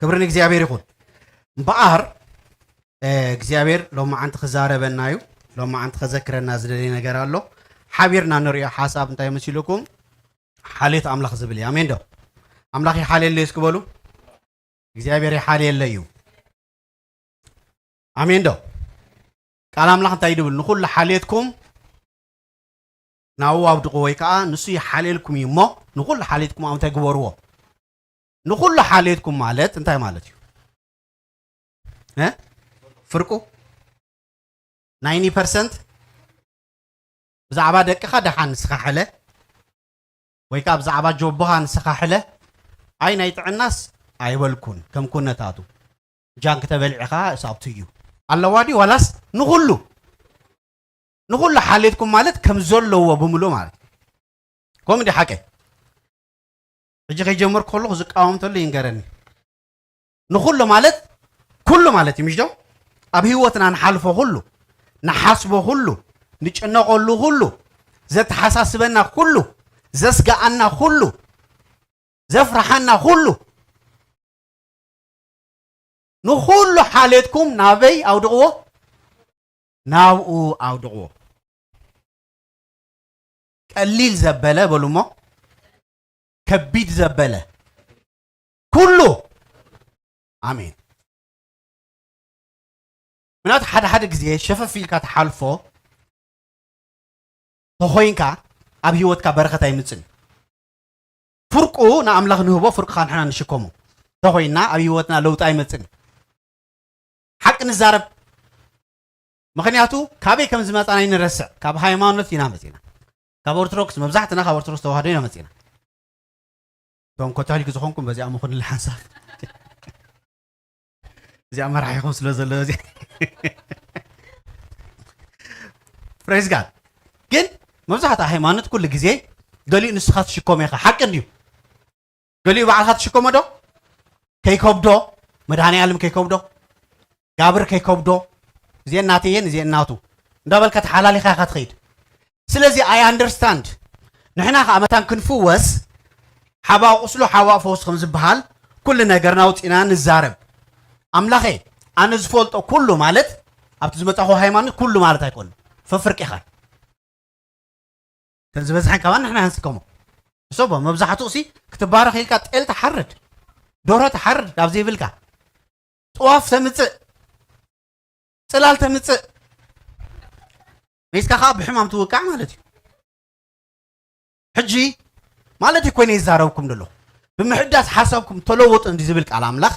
ክብሪ ንእግዚኣብሔር ይኹን። እምበኣር እግዚኣብሔር ሎማዓንቲ ክዛረበና እዩ። ሎማዓንቲ ከዘክረና ዝደለየ ነገር ኣሎ። ሓቢርና ንሪኦ ሓሳብ እንታይ መሲልኩም? ሓልዮት ኣምላኽ ዝብል እዩ። ኣሜን ዶ? ኣምላኽ ይሓልየለይ እስኪ በሉ። እግዚኣብሔር ይሓልየለይ እዩ። ኣሜን ዶ? ቃል ኣምላኽ እንታይ ድብል? ንኹሉ ሓልየትኩም ናብኡ ኣውድቑ ወይ ከዓ ንሱ ይሓልየልኩም እዩ እሞ ንኹሉ ሓልየትኩም ኣብ እንታይ ግበርዎ? ንኹሉ ሓልየትኩም ማለት እንታይ ማለት እዩ? እ? ፍርቁ ናይኒ ፐርሰንት ብዛዕባ ደቅኻ ደሓን ንስኻ ሕለ ወይ ከዓ ብዛዕባ ጆቦኻ ንስኻ ሕለ። ኣይ ናይ ጥዕናስ ኣይበልኩን ከም ኩነታቱ ጃንክ ተበሊዕኻ እሳብቱ እዩ ኣለዋ ድዩ ዋላስ ንኹሉ ንኹሉ ሓልየትኩም ማለት ከም ዘለዎ ብምሉእ ማለት እዩ። ከምኡ እንዲ ሓቀይ ሕጂ ከይጀመርኩ ከለኹ ዝቃወም እንተሎ ይንገረኒ። ንኹሉ ማለት ኩሉ ማለት እዩ ምሽ ዶ? ኣብ ህይወትና ንሓልፎ ኩሉ፣ ንሓስቦ ኩሉ፣ ንጭነቐሉ ኩሉ፣ ዘተሓሳስበና ኩሉ፣ ዘስጋኣና ኩሉ፣ ዘፍርሓና ኩሉ፣ ንኹሉ ሓሌትኩም ናበይ ኣውድቕዎ? ናብኡ ኣውድቕዎ። ቀሊል ዘበለ በሉ እሞ ከቢድ ዘበለ ኩሉ። ኣሜን። ምክንያቱ ሓደ ሓደ ግዜ ሸፈፍ ኢልካ ትሓልፎ ተኾይንካ ኣብ ህይወትካ በረኸት ኣይምፅን። ፍርቁ ንኣምላኽ ንህቦ ፍርቅኻ ንሕና ንሽከሞ ተኾይንና ኣብ ህይወትና ለውጢ ኣይመፅን። ሓቂ ንዛረብ። ምኽንያቱ ካበይ ከም ዝመፃና ይንረስዕ። ካብ ሃይማኖት ኢና መፂና። ካብ ኦርቶዶክስ መብዛሕትና ካብ ኦርቶዶክስ ተዋህዶ ኢና መፂና። እቶም ኮታሊክ ዝኾንኩም በዚኣ ምኹንል ሓንሳብ እዚኣ መራሒኹም ስለ ዘሎ እዚ ፕሬዝ ጋድ ግን መብዛሕትኣ ሃይማኖት ኩሉ ግዜ ገሊኡ ንስኻ ትሽከሞ ኢኻ። ሓቂ እንድዩ። ገሊኡ ባዕልኻ ትሽከሞ ዶ? ከይከብዶ መድሃኒ ዓለም ከይከብዶ ጋብር ከይከብዶ እዚአን ናተየን እዚአን ናቱ እንዳበልካ ተሓላሊኻ ኢኻ ትኸይድ። ስለዚ ኣይ ኣንደርስታንድ ንሕና ከዓ መታን ክንፍወስ ሓባ ቁስሉ ሓባ ፈውስ ከም ዝበሃል ኩሉ ነገርና ኣውፂና ንዛረብ። ኣምላኸ ኣነ ዝፈልጦ ኩሉ ማለት ኣብቲ ዝመፃኹ ሃይማኖት ኩሉ ማለት ኣይኮኑ ፈፍርቂኻ እተን ዝበዝሐን ካባን ንሕና ንስከሞ እሶቦ መብዛሕትኡ ሲ ክትባረኽ ኢልካ ጤል ትሓርድ ዶሮ ትሓርድ ካብ ዘይብልካ ጥዋፍ ተምፅእ ጽላል ተምፅእ ሜስካ ከዓ ብሕማም ትውቃዕ ማለት እዩ። ሕጂ ማለት እዩ ኮይነ ይዛረብኩም ደሎ ብምሕዳስ ሓሳብኩም ተለወጡ እንዲ ዝብል ቃል ኣምላኽ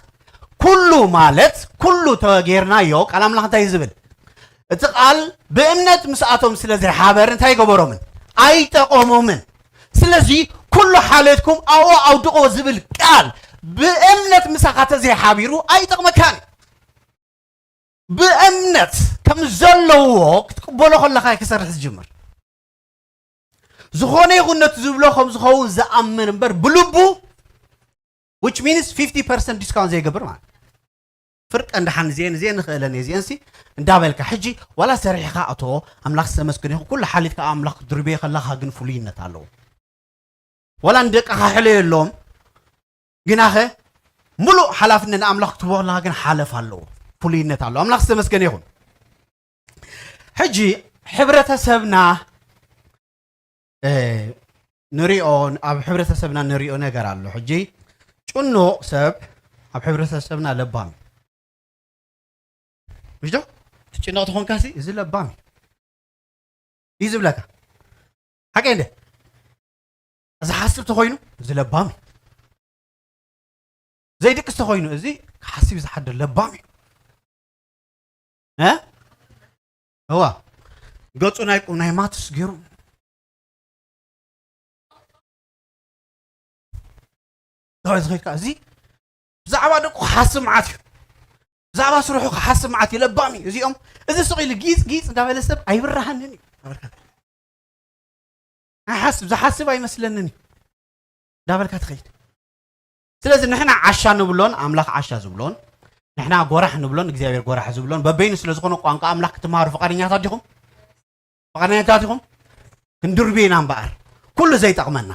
ኩሉ ማለት ኩሉ ተጌርናዮ ቃል ኣምላኽ እንታይ እዩ ዝብል? እቲ ቃል ብእምነት ምስኣቶም ስለ ዘይሓበር እንታይ ገበሮምን? ኣይጠቐሞምን። ስለዚ ኩሉ ሓሌትኩም ኣብኡ ኣውድቕዎ ዝብል ቃል ብእምነት ምሳኻ ተዘይሓቢሩ ኣይጠቕመካን። ብእምነት ከም ዘለዎ ክትቅበሎ ከለኻ ክሰርሕ ዝጅምር ዝኾነ ይኹን ነቲ ዝብሎ ከም ዝኸውን ዝኣምን እምበር ብልቡ which means fifty percent discount ዘይገብር ማለት ፍርቀ እንዳሓን እዚአን እዚአን ንኽእለን እዚአን ሲ እንዳበልካ ሕጂ ዋላ ሰሪሕኻ ኣቶ ኣምላኽ ዝተመስገነ ይኹን ኩሉ ሓሊትካ ኣምላኽ ክትድርብዮ ከለኻ ግን ፍሉይነት ኣለዎ። ዋላ ንደቅኻ ሕለየሎም ግናኸ ሙሉእ ሓላፍነት ንኣምላኽ ክትቦ ከለኻ ግን ሓለፍ ኣለዎ ፍሉይነት ኣለዎ። ኣምላኽ ዝተመስገነ ይኹን። ሕጂ ሕብረተሰብና ንሪኦ ኣብ ሕብረተሰብና ንሪኦ ነገር ኣሎ። ሕጂ ጭኑቕ ሰብ ኣብ ሕብረተሰብና ለባም እዩ። ምሽ ዶ ትጭነቕ ተኾንካሲ እዚ ለባም እዩ እዩ ዝብለካ። ሓቀይ እንደ ዝሓስብ ተኾይኑ እዚ ለባም እዩ። ዘይድቅስ ተኾይኑ እዚ ክሓስብ እዩ ዝሓድር ለባም እዩ። እ እዋ ገፁ ናይ ቁ ናይ ማትስ ገይሩ ዝኸድካ እዚ ብዛዕባ ደቁ ክሓስብ መዓት እዩ። ብዛዕባ ስርሑ ክሓስብ መዓት እዩ። ለባም እዩ። እዚኦም እዚ ስቕ ኢሉ ጊፅ ጊፅ እንዳበለ ሰብ ኣይብርሃንን እዩ። ኣይሓስብ ዝሓስብ ኣይመስለንን እዩ እንዳበልካ ትኸይድ። ስለዚ ንሕና ዓሻ ንብሎን ኣምላኽ ዓሻ ዝብሎን ንሕና ጎራሕ ንብሎን እግዚኣብሔር ጎራሕ ዝብሎን በበይኑ ስለ ዝኾነ ቋንቋ ኣምላኽ ክትመሃሩ ፍቓደኛታት ዲኹም? ፍቓደኛታት ኢኹም? ክንድርብዮ ኢና እምበኣር ኩሉ ዘይጠቕመና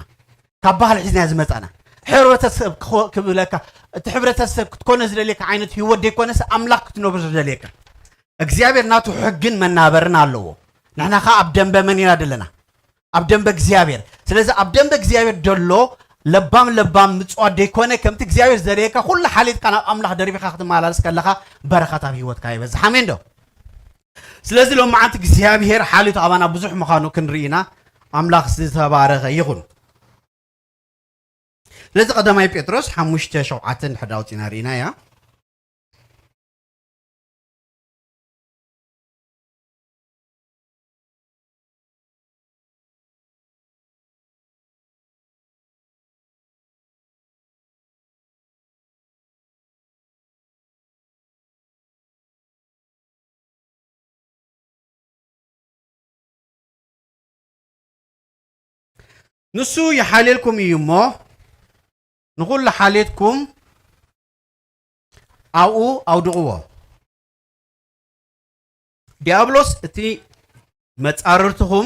ካብ ባህሊ ሒዝና ዝመፃና ሕብረተሰብ ክኾ- ክብለካ፣ እቲ ሕብረተሰብ ክትኮነ ዝደልየካ ዓይነት ህይወት ዘይኮነስ ኣምላኽ ክትነብሮ ዝደልየካ። እግዚኣብሔር ናቱ ሕግን መናበርን ኣለዎ። ንሕና ኸዓ ኣብ ደንበ መን ኢና ዘለና? ኣብ ደንበ እግዚኣብሔር። ስለዚ ኣብ ደንበ እግዚኣብሔር ደሎ ለባም ለባም ምጽዋት ዘይኮነ፣ ከምቲ እግዚኣብሔር ዝደለየካ ኩሉ ሓሌትካ ናብ ኣምላኽ ደርቢኻ ክትመላለስ ከለኻ በረኸት ኣብ ህይወትካ ይበዝሕ። ኣሜን ዶ? ስለዚ ሎማዓንቲ እግዚኣብሔር ሓልዮቱ ኣባና ብዙሕ ምዃኑ ክንርኢ ኢና። ኣምላኽ ዝተባረኸ ይኹን። ስለዚ ቀዳማይ ጴጥሮስ ሓሙሽተ ሸውዓተ እንድሕር ኣውፂና ርኢና እያ። ንሱ ይሓልየልኩም እዩ እሞ፣ ንኹሉ ሓልየትኩም ኣብኡ ኣውድቕዎ። ዲያብሎስ እቲ መጻርርትኹም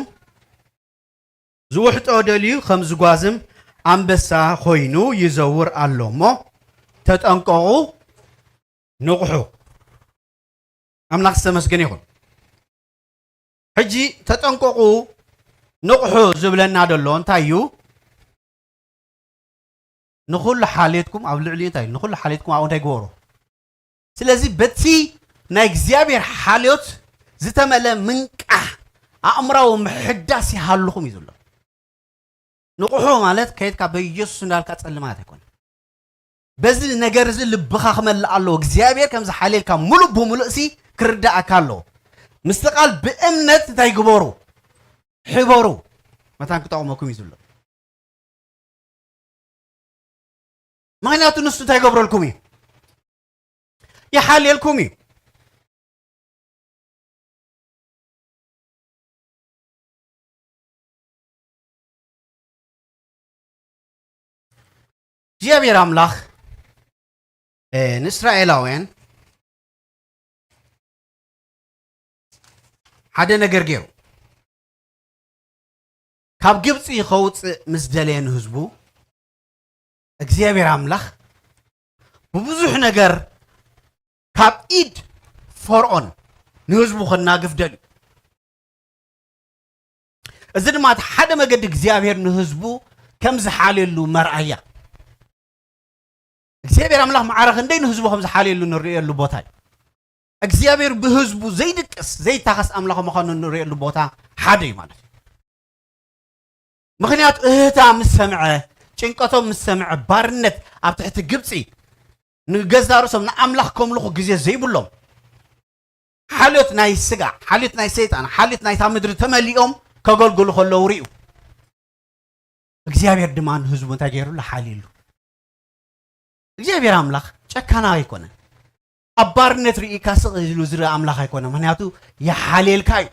ዝውሕጦ ደልዩ ከም ዝጓዝም ኣንበሳ ኮይኑ ይዘውር ኣሎ እሞ፣ ተጠንቀቑ፣ ንቕሑ። ኣምላኽ ዝተመስገነ ይኹን። ሕጂ ተጠንቀቑ፣ ንቕሑ ዝብለና ዘሎ እንታይ እዩ? ንኹሉ ሓልዮትኩም ኣብ ልዕሊ እንታይ? ንኹሉ ሓልዮትኩም ኣብኡ እንታይ ግበሩ? ስለዚ በቲ ናይ እግዚኣብሔር ሓልዮት ዝተመለ ምንቃሕ፣ ኣእምራዊ ምሕዳስ ይሃልኹም እዩ ዝብሎ። ንቕሑ ማለት ከይድካ በኢየሱስ እንዳልካ ጸልማት ኣይኮነ። በዚ ነገር እዚ ልብኻ ክመልእ ኣለዎ። እግዚኣብሔር ከም ዝሓልየልካ ሙሉእ ብምሉእ ሲ ክርዳእካ ኣለዎ። ምስቲ ቃል ብእምነት እንታይ ግበሩ? ሕበሩ። መታን ክጠቕመኩም እዩ ዝብሎ። ምኽንያቱ ንሱ እንታይ ይገብረልኩም እዩ? ይሓልየልኩም እዩ። እግዚኣብሔር ኣምላኽ፣ እ፣ ንእስራኤላውያን ሓደ ነገር ገይሩ። ካብ ግብፂ ከውፅእ ምስ ደለየ ንህዝቡ፣ እግዚኣብሔር ኣምላኽ ብብዙሕ ነገር ካብ ኢድ ፈርዖን ንህዝቡ ከናግፍ ደልዩ። እዚ ድማ እቲ ሓደ መገዲ እግዚኣብሔር ንህዝቡ ከም ዝሓልየሉ መርኣያ። እግዚኣብሔር ኣምላኽ ማዕረ ክንደይ ንህዝቡ ከም ዝሓልየሉ ንርእየሉ ቦታ እዩ። እግዚኣብሔር ብህዝቡ ዘይድቅስ ዘይታኸስ ኣምላኽ ምዃኑ ንርእየሉ ቦታ ሓደ እዩ ማለት እዩ። ምኽንያቱ እህታ ምስ ሰምዐ፣ ጭንቀቶም ምስ ሰምዐ፣ ባርነት ኣብ ትሕቲ ግብፂ፣ ንገዛ ርእሶም ንኣምላኽ ከምልኹ ግዜ ዘይብሎም፣ ሓልዮት ናይ ስጋ፣ ሓልዮት ናይ ሰይጣን፣ ሓልዮት ናይታ ምድሪ ተመሊኦም ከገልግሉ ከለዉ ርእዩ። እግዚኣብሔር ድማ ንህዝቡ እንታይ ገይሩሉ? ሓልዩሉ። እግዚኣብሔር ኣምላኽ ጨካና ኣይኮነን። ኣብ ባርነት ርኢካ ስቕ ኢሉ ዝርኢ ኣምላኽ ኣይኮነን። ምኽንያቱ ይሓልየልካ እዩ።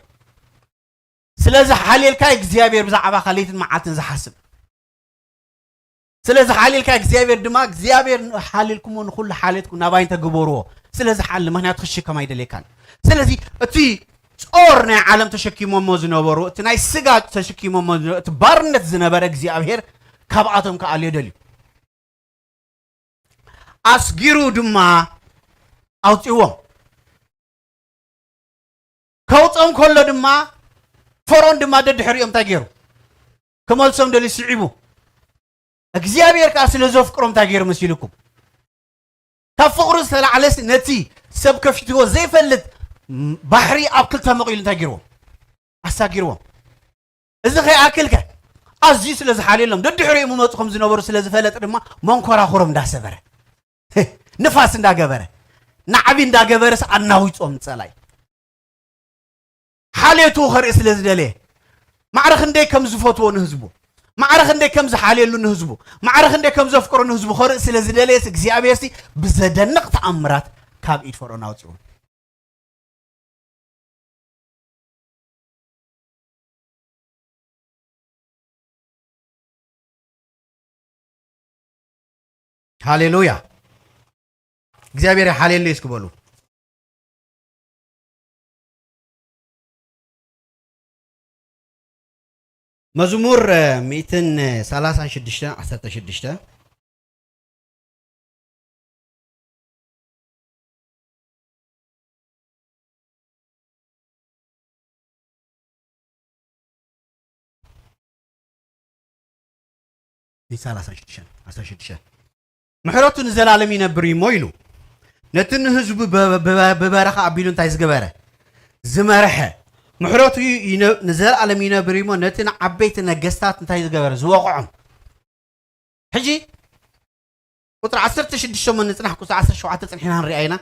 ስለ ዝሓልየልካ እዩ እግዚኣብሔር ብዛዕባኻ ለይትን መዓልትን ዝሓስብ። ስለ ዝሓልየልካ እግዚኣብሔር ድማ፣ እግዚኣብሔር ሓልየልኩሞ ንኹሉ ሓልየትኩም ናባይ እንተግበርዎ፣ ስለ ዝሓሊ፣ ምኽንያቱ ክሽከም ኣይደልየካን። ስለዚ እቲ ጾር ናይ ዓለም ተሸኪሞሞ ዝነበሩ፣ እቲ ናይ ስጋ ተሸኪሞሞ ዝነበሩ፣ እቲ ባርነት ዝነበረ እግዚኣብሔር ካብኣቶም ክኣልዮ ደልዩ። ኣስጊሩ ድማ ኣውፅዎም። ከውፅኦም ከሎ ድማ ፈርዖን ድማ ደድሕሪኦም እንታይ ገይሩ? ክመልሶም ደልዩ ስዒቡ። እግዚኣብሔር ከዓ ስለ ዘፍቅሮም እንታይ ገይሩ መሲልኩም? ካብ ፍቕሩ ዝተላዕለስ ነቲ ሰብ ከፊትዎ ዘይፈልጥ ባሕሪ ኣብ ክልተ መቒሉ እንታይ ገይርዎም? ኣሳጊርዎም። እዚ ከይኣክልከ ኣዝዩ ስለ ዝሓልየሎም ደድሕሪኦም ይመፁ ከም ዝነበሩ ስለ ዝፈለጠ ድማ መንኮራኹሮም እንዳሰበረ፣ ንፋስ እንዳገበረ፣ ናዕቢ እንዳገበረስ ኣናዊፆም ጸላኢ። ሓልየቱ ከርኢ ስለ ዝደለየ፣ ማዕረ ክንደይ ከም ዝፈትዎ ንህዝቡ፣ ማዕረ ክንደይ ከም ዝሓልየሉ ንህዝቡ፣ ማዕረ ክንደይ ከም ዘፍቅሮ ንህዝቡ ከርኢ ስለ ዝደለየስ እግዚኣብሔርሲ ብዘደንቕ ተኣምራት ካብ ኢድ ፈርዖን ኣውፅኡ። ሃሌሉያ። እግዚኣብሔር ይሓልየለይ እስኪ በሉ። መዝሙር ሚእትን ሰላሳን ሽዱሽተን ዓሰርተ ሽዱሽተ። ን ሰላሳ ሽዱሽተ፣ ዓሰርተ ሽዱሽተ። ምሕረቱ ንዘላለም ይነብር እዩ እሞ ኢሉ፣ ነቲ ንህዝቡ ብ-፣ ብ-፣ ብበረኻ ኣቢሉ እንታይ ዝገበረ? ዝመርሐ። ምሕረቱ ይነ-፣ ንዘላለም ይነብር እዩ እሞ ነቲ ንዓበይቲ ነገስታት እንታይ ዝገበረ? ዝወቕዖም። ሕጂ ቁጽሪ ዓሰርተ ሽዱሽተ እሞ ንጽናሕ፣ ቁጽሪ ዓሰርተ ሸውዓተ ጽኒሕና ንሪኣ ኢና።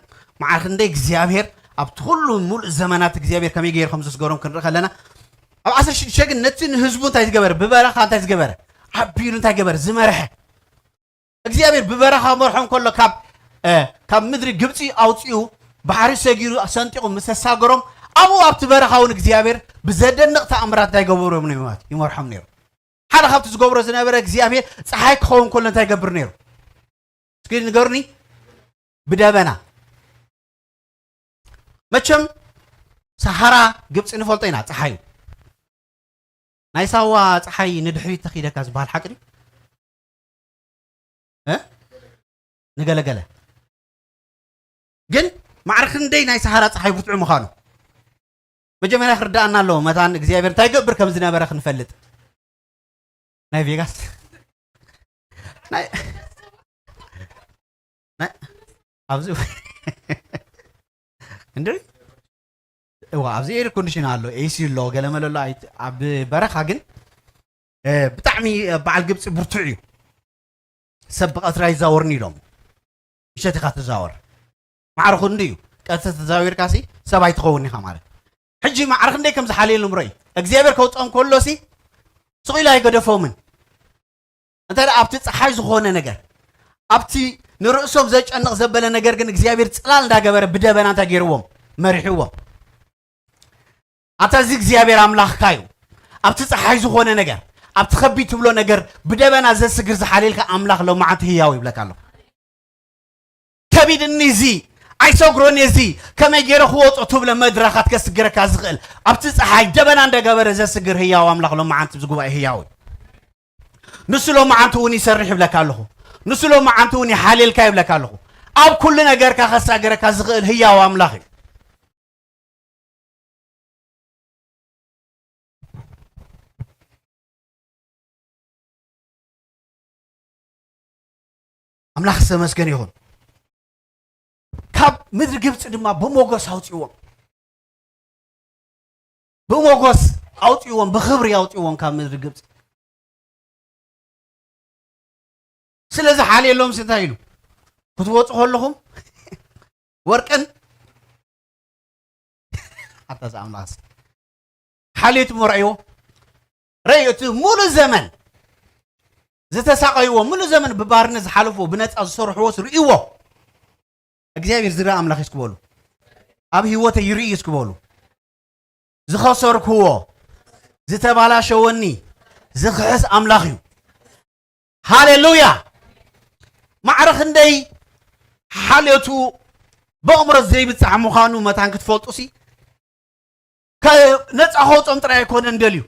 መዓር ክንደይ እግዚኣብሔር ኣብቲ ኩሉ ሙሉእ ዘመናት እግዚኣብሔር ከመይ ገይሩ ከም ዘስገሮም ክንርኢ ከለና፣ ኣብ ዓሰርተ ሽዱሽተ ግን ነቲ ንህዝቡ እንታይ ዝገበረ? ብበረኻ እንታይ ዝገበረ? ኣቢሉ እንታይ ገበረ? ዝመርሐ። እግዚኣብሔር ብበረኻ መርሖም ከሎ ካብ፣ እ፣ ካብ ምድሪ ግብጺ ኣውጺኡ፣ ባሕሪ ሰጊሩ ሰንጢቑ ምስ ተሳገሮም፣ ኣብኡ ኣብቲ በረኻ እውን እግዚኣብሔር ብዘደንቕ ተኣምራት እንታይ ገበሮም ነይሩ ማለት እዩ? ይመርሖም ነይሩ። ሓደ ካብቲ ዝገብሮ ዝነበረ እግዚኣብሔር ጸሓይ ክኸውን ከሎ እንታይ ይገብር ነይሩ? እስኪ ንገሩኒ። ብደበና። መቸም ሰሃራ ግብጺ ንፈልጦ ኢና፣ ጸሓዩ። ናይ ሳዋ ጸሓይ ንድሕሪት ተኺደካ ዝበሃል ሓቂ ድዩ? እ? ንገለገለ። ግን ማዕረ ክንደይ ናይ ሰሃራ ጸሓይ ብርቱዕ ምዃኑ መጀመርያ ክርዳኣና ኣለዎ። መታን እግዚኣብሔር እንታይ ይገብር ከም ዝነበረ ክንፈልጥ። ናይ ቬጋስ። ናይ፣ ናይ፣ ኣብዚ እንድዒ? እዋ፣ ኣብዚ ኤር ኮንዲሽን ኣሎ፣ ኤሲ ኣሎ፣ ገለ መለ ኣሎ። ኣይት-፣ ኣብ በረኻ ግን፣ እ፣ ብጣዕሚ፣ እ፣ በዓል ግብጺ ብርቱዕ እዩ። ሰብ ብቐትሪ ኣይዛወርን ኢሎም። ምሸት ኢኻ ትዛወር። ማዕረ ክንዲ እዩ። ቀትሪ ተዛዊርካሲ ሰብ ኣይትኸውን ኢኻ ማለት። ሕጂ ማዕረ ክንደይ ከም ዝሓልየሎም ርኣዩ። እግዚኣብሔር ከውፅኦም ከሎሲ ስቕ ኢሉ ኣይገደፎምን። እንተ ደኣ ኣብቲ ጸሓይ ዝኾነ ነገር፣ ኣብቲ ንርእሶም ዘጨንቕ ዘበለ ነገር ግን እግዚኣብሔር ጽላል እንዳገበረ ብደበና እንታይ ገይርዎም? መሪሕዎም። ኣታ እዚ እግዚኣብሔር ኣምላኽካ እዩ። ኣብቲ ጸሓይ ዝኾነ ነገር፣ ኣብቲ ከቢድ ትብሎ ነገር ብደበና ዘስግር ዝሓልየልካ ኣምላኽ ሎማዓንቲ ህያው ይብለካ ኣለኹ። ከቢድኒ እዚ፣ ኣይሰግሮን እዚ፣ ከመይ ገይረ ክወጾ ትብሎ መድረኻት ከስግረካ ዝኽእል፣ ኣብቲ ጸሓይ ደበና እንዳገበረ ዘስግር ህያው ኣምላኽ ሎማዓንቲ እዚ ጉባኤ ህያው እዩ። ንሱ ሎማዓንቲ እውን ይሰርሕ ይብለካ ኣለኹ። ንሱ ሎማዓንቲ እውን ይሓልየልካ ይብለካ ኣለኹ። ኣብ ኩሉ ነገርካ ከሳግረካ ዝኽእል ህያው ኣምላኽ እዩ። ኣምላኽ ዝተመስገነ ይኹን። ካብ ምድሪ ግብጺ ድማ ብሞገስ ኣውጽእዎም። ብሞገስ ኣውጽእዎም፣ ብኽብሪ ኣውጽእዎም ካብ ምድሪ ግብጺ። ስለዚ ሓልየሎምስ እንታይ ኢሉ? ክትወጹ ከለኹም ወርቅን ኣታ እዚ ኣምላኽስ ሓልየቱ እሞ ረእይዎ። ረእዩ እቲ ሙሉእ ዘመን ዝተሳቐይዎ፣ ሙሉእ ዘመን ብባርነት ዝሓለፍዎ፣ ብነጻ ዝሰርሕዎስ ርእይዎ። እግዚኣብሔር ዝርኢ ኣምላኽ እዩ እስኪ በሉ። ኣብ ህይወተይ ይርኢ እዩ እስኪ በሉ። ዝኸሰርክዎ፣ ዝተባላሸወኒ ዝኽሕስ ኣምላኽ እዩ። ሃሌሉያ! ማዕረ ክንደይ ሓልዮቱ ብኣእምሮ ዘይብጻሕ ምዃኑ መታን ክትፈልጡሲ፣ ከ-፣ ነጻ ከውጾም ጥራይ ኣይኮነን ደልዩ፣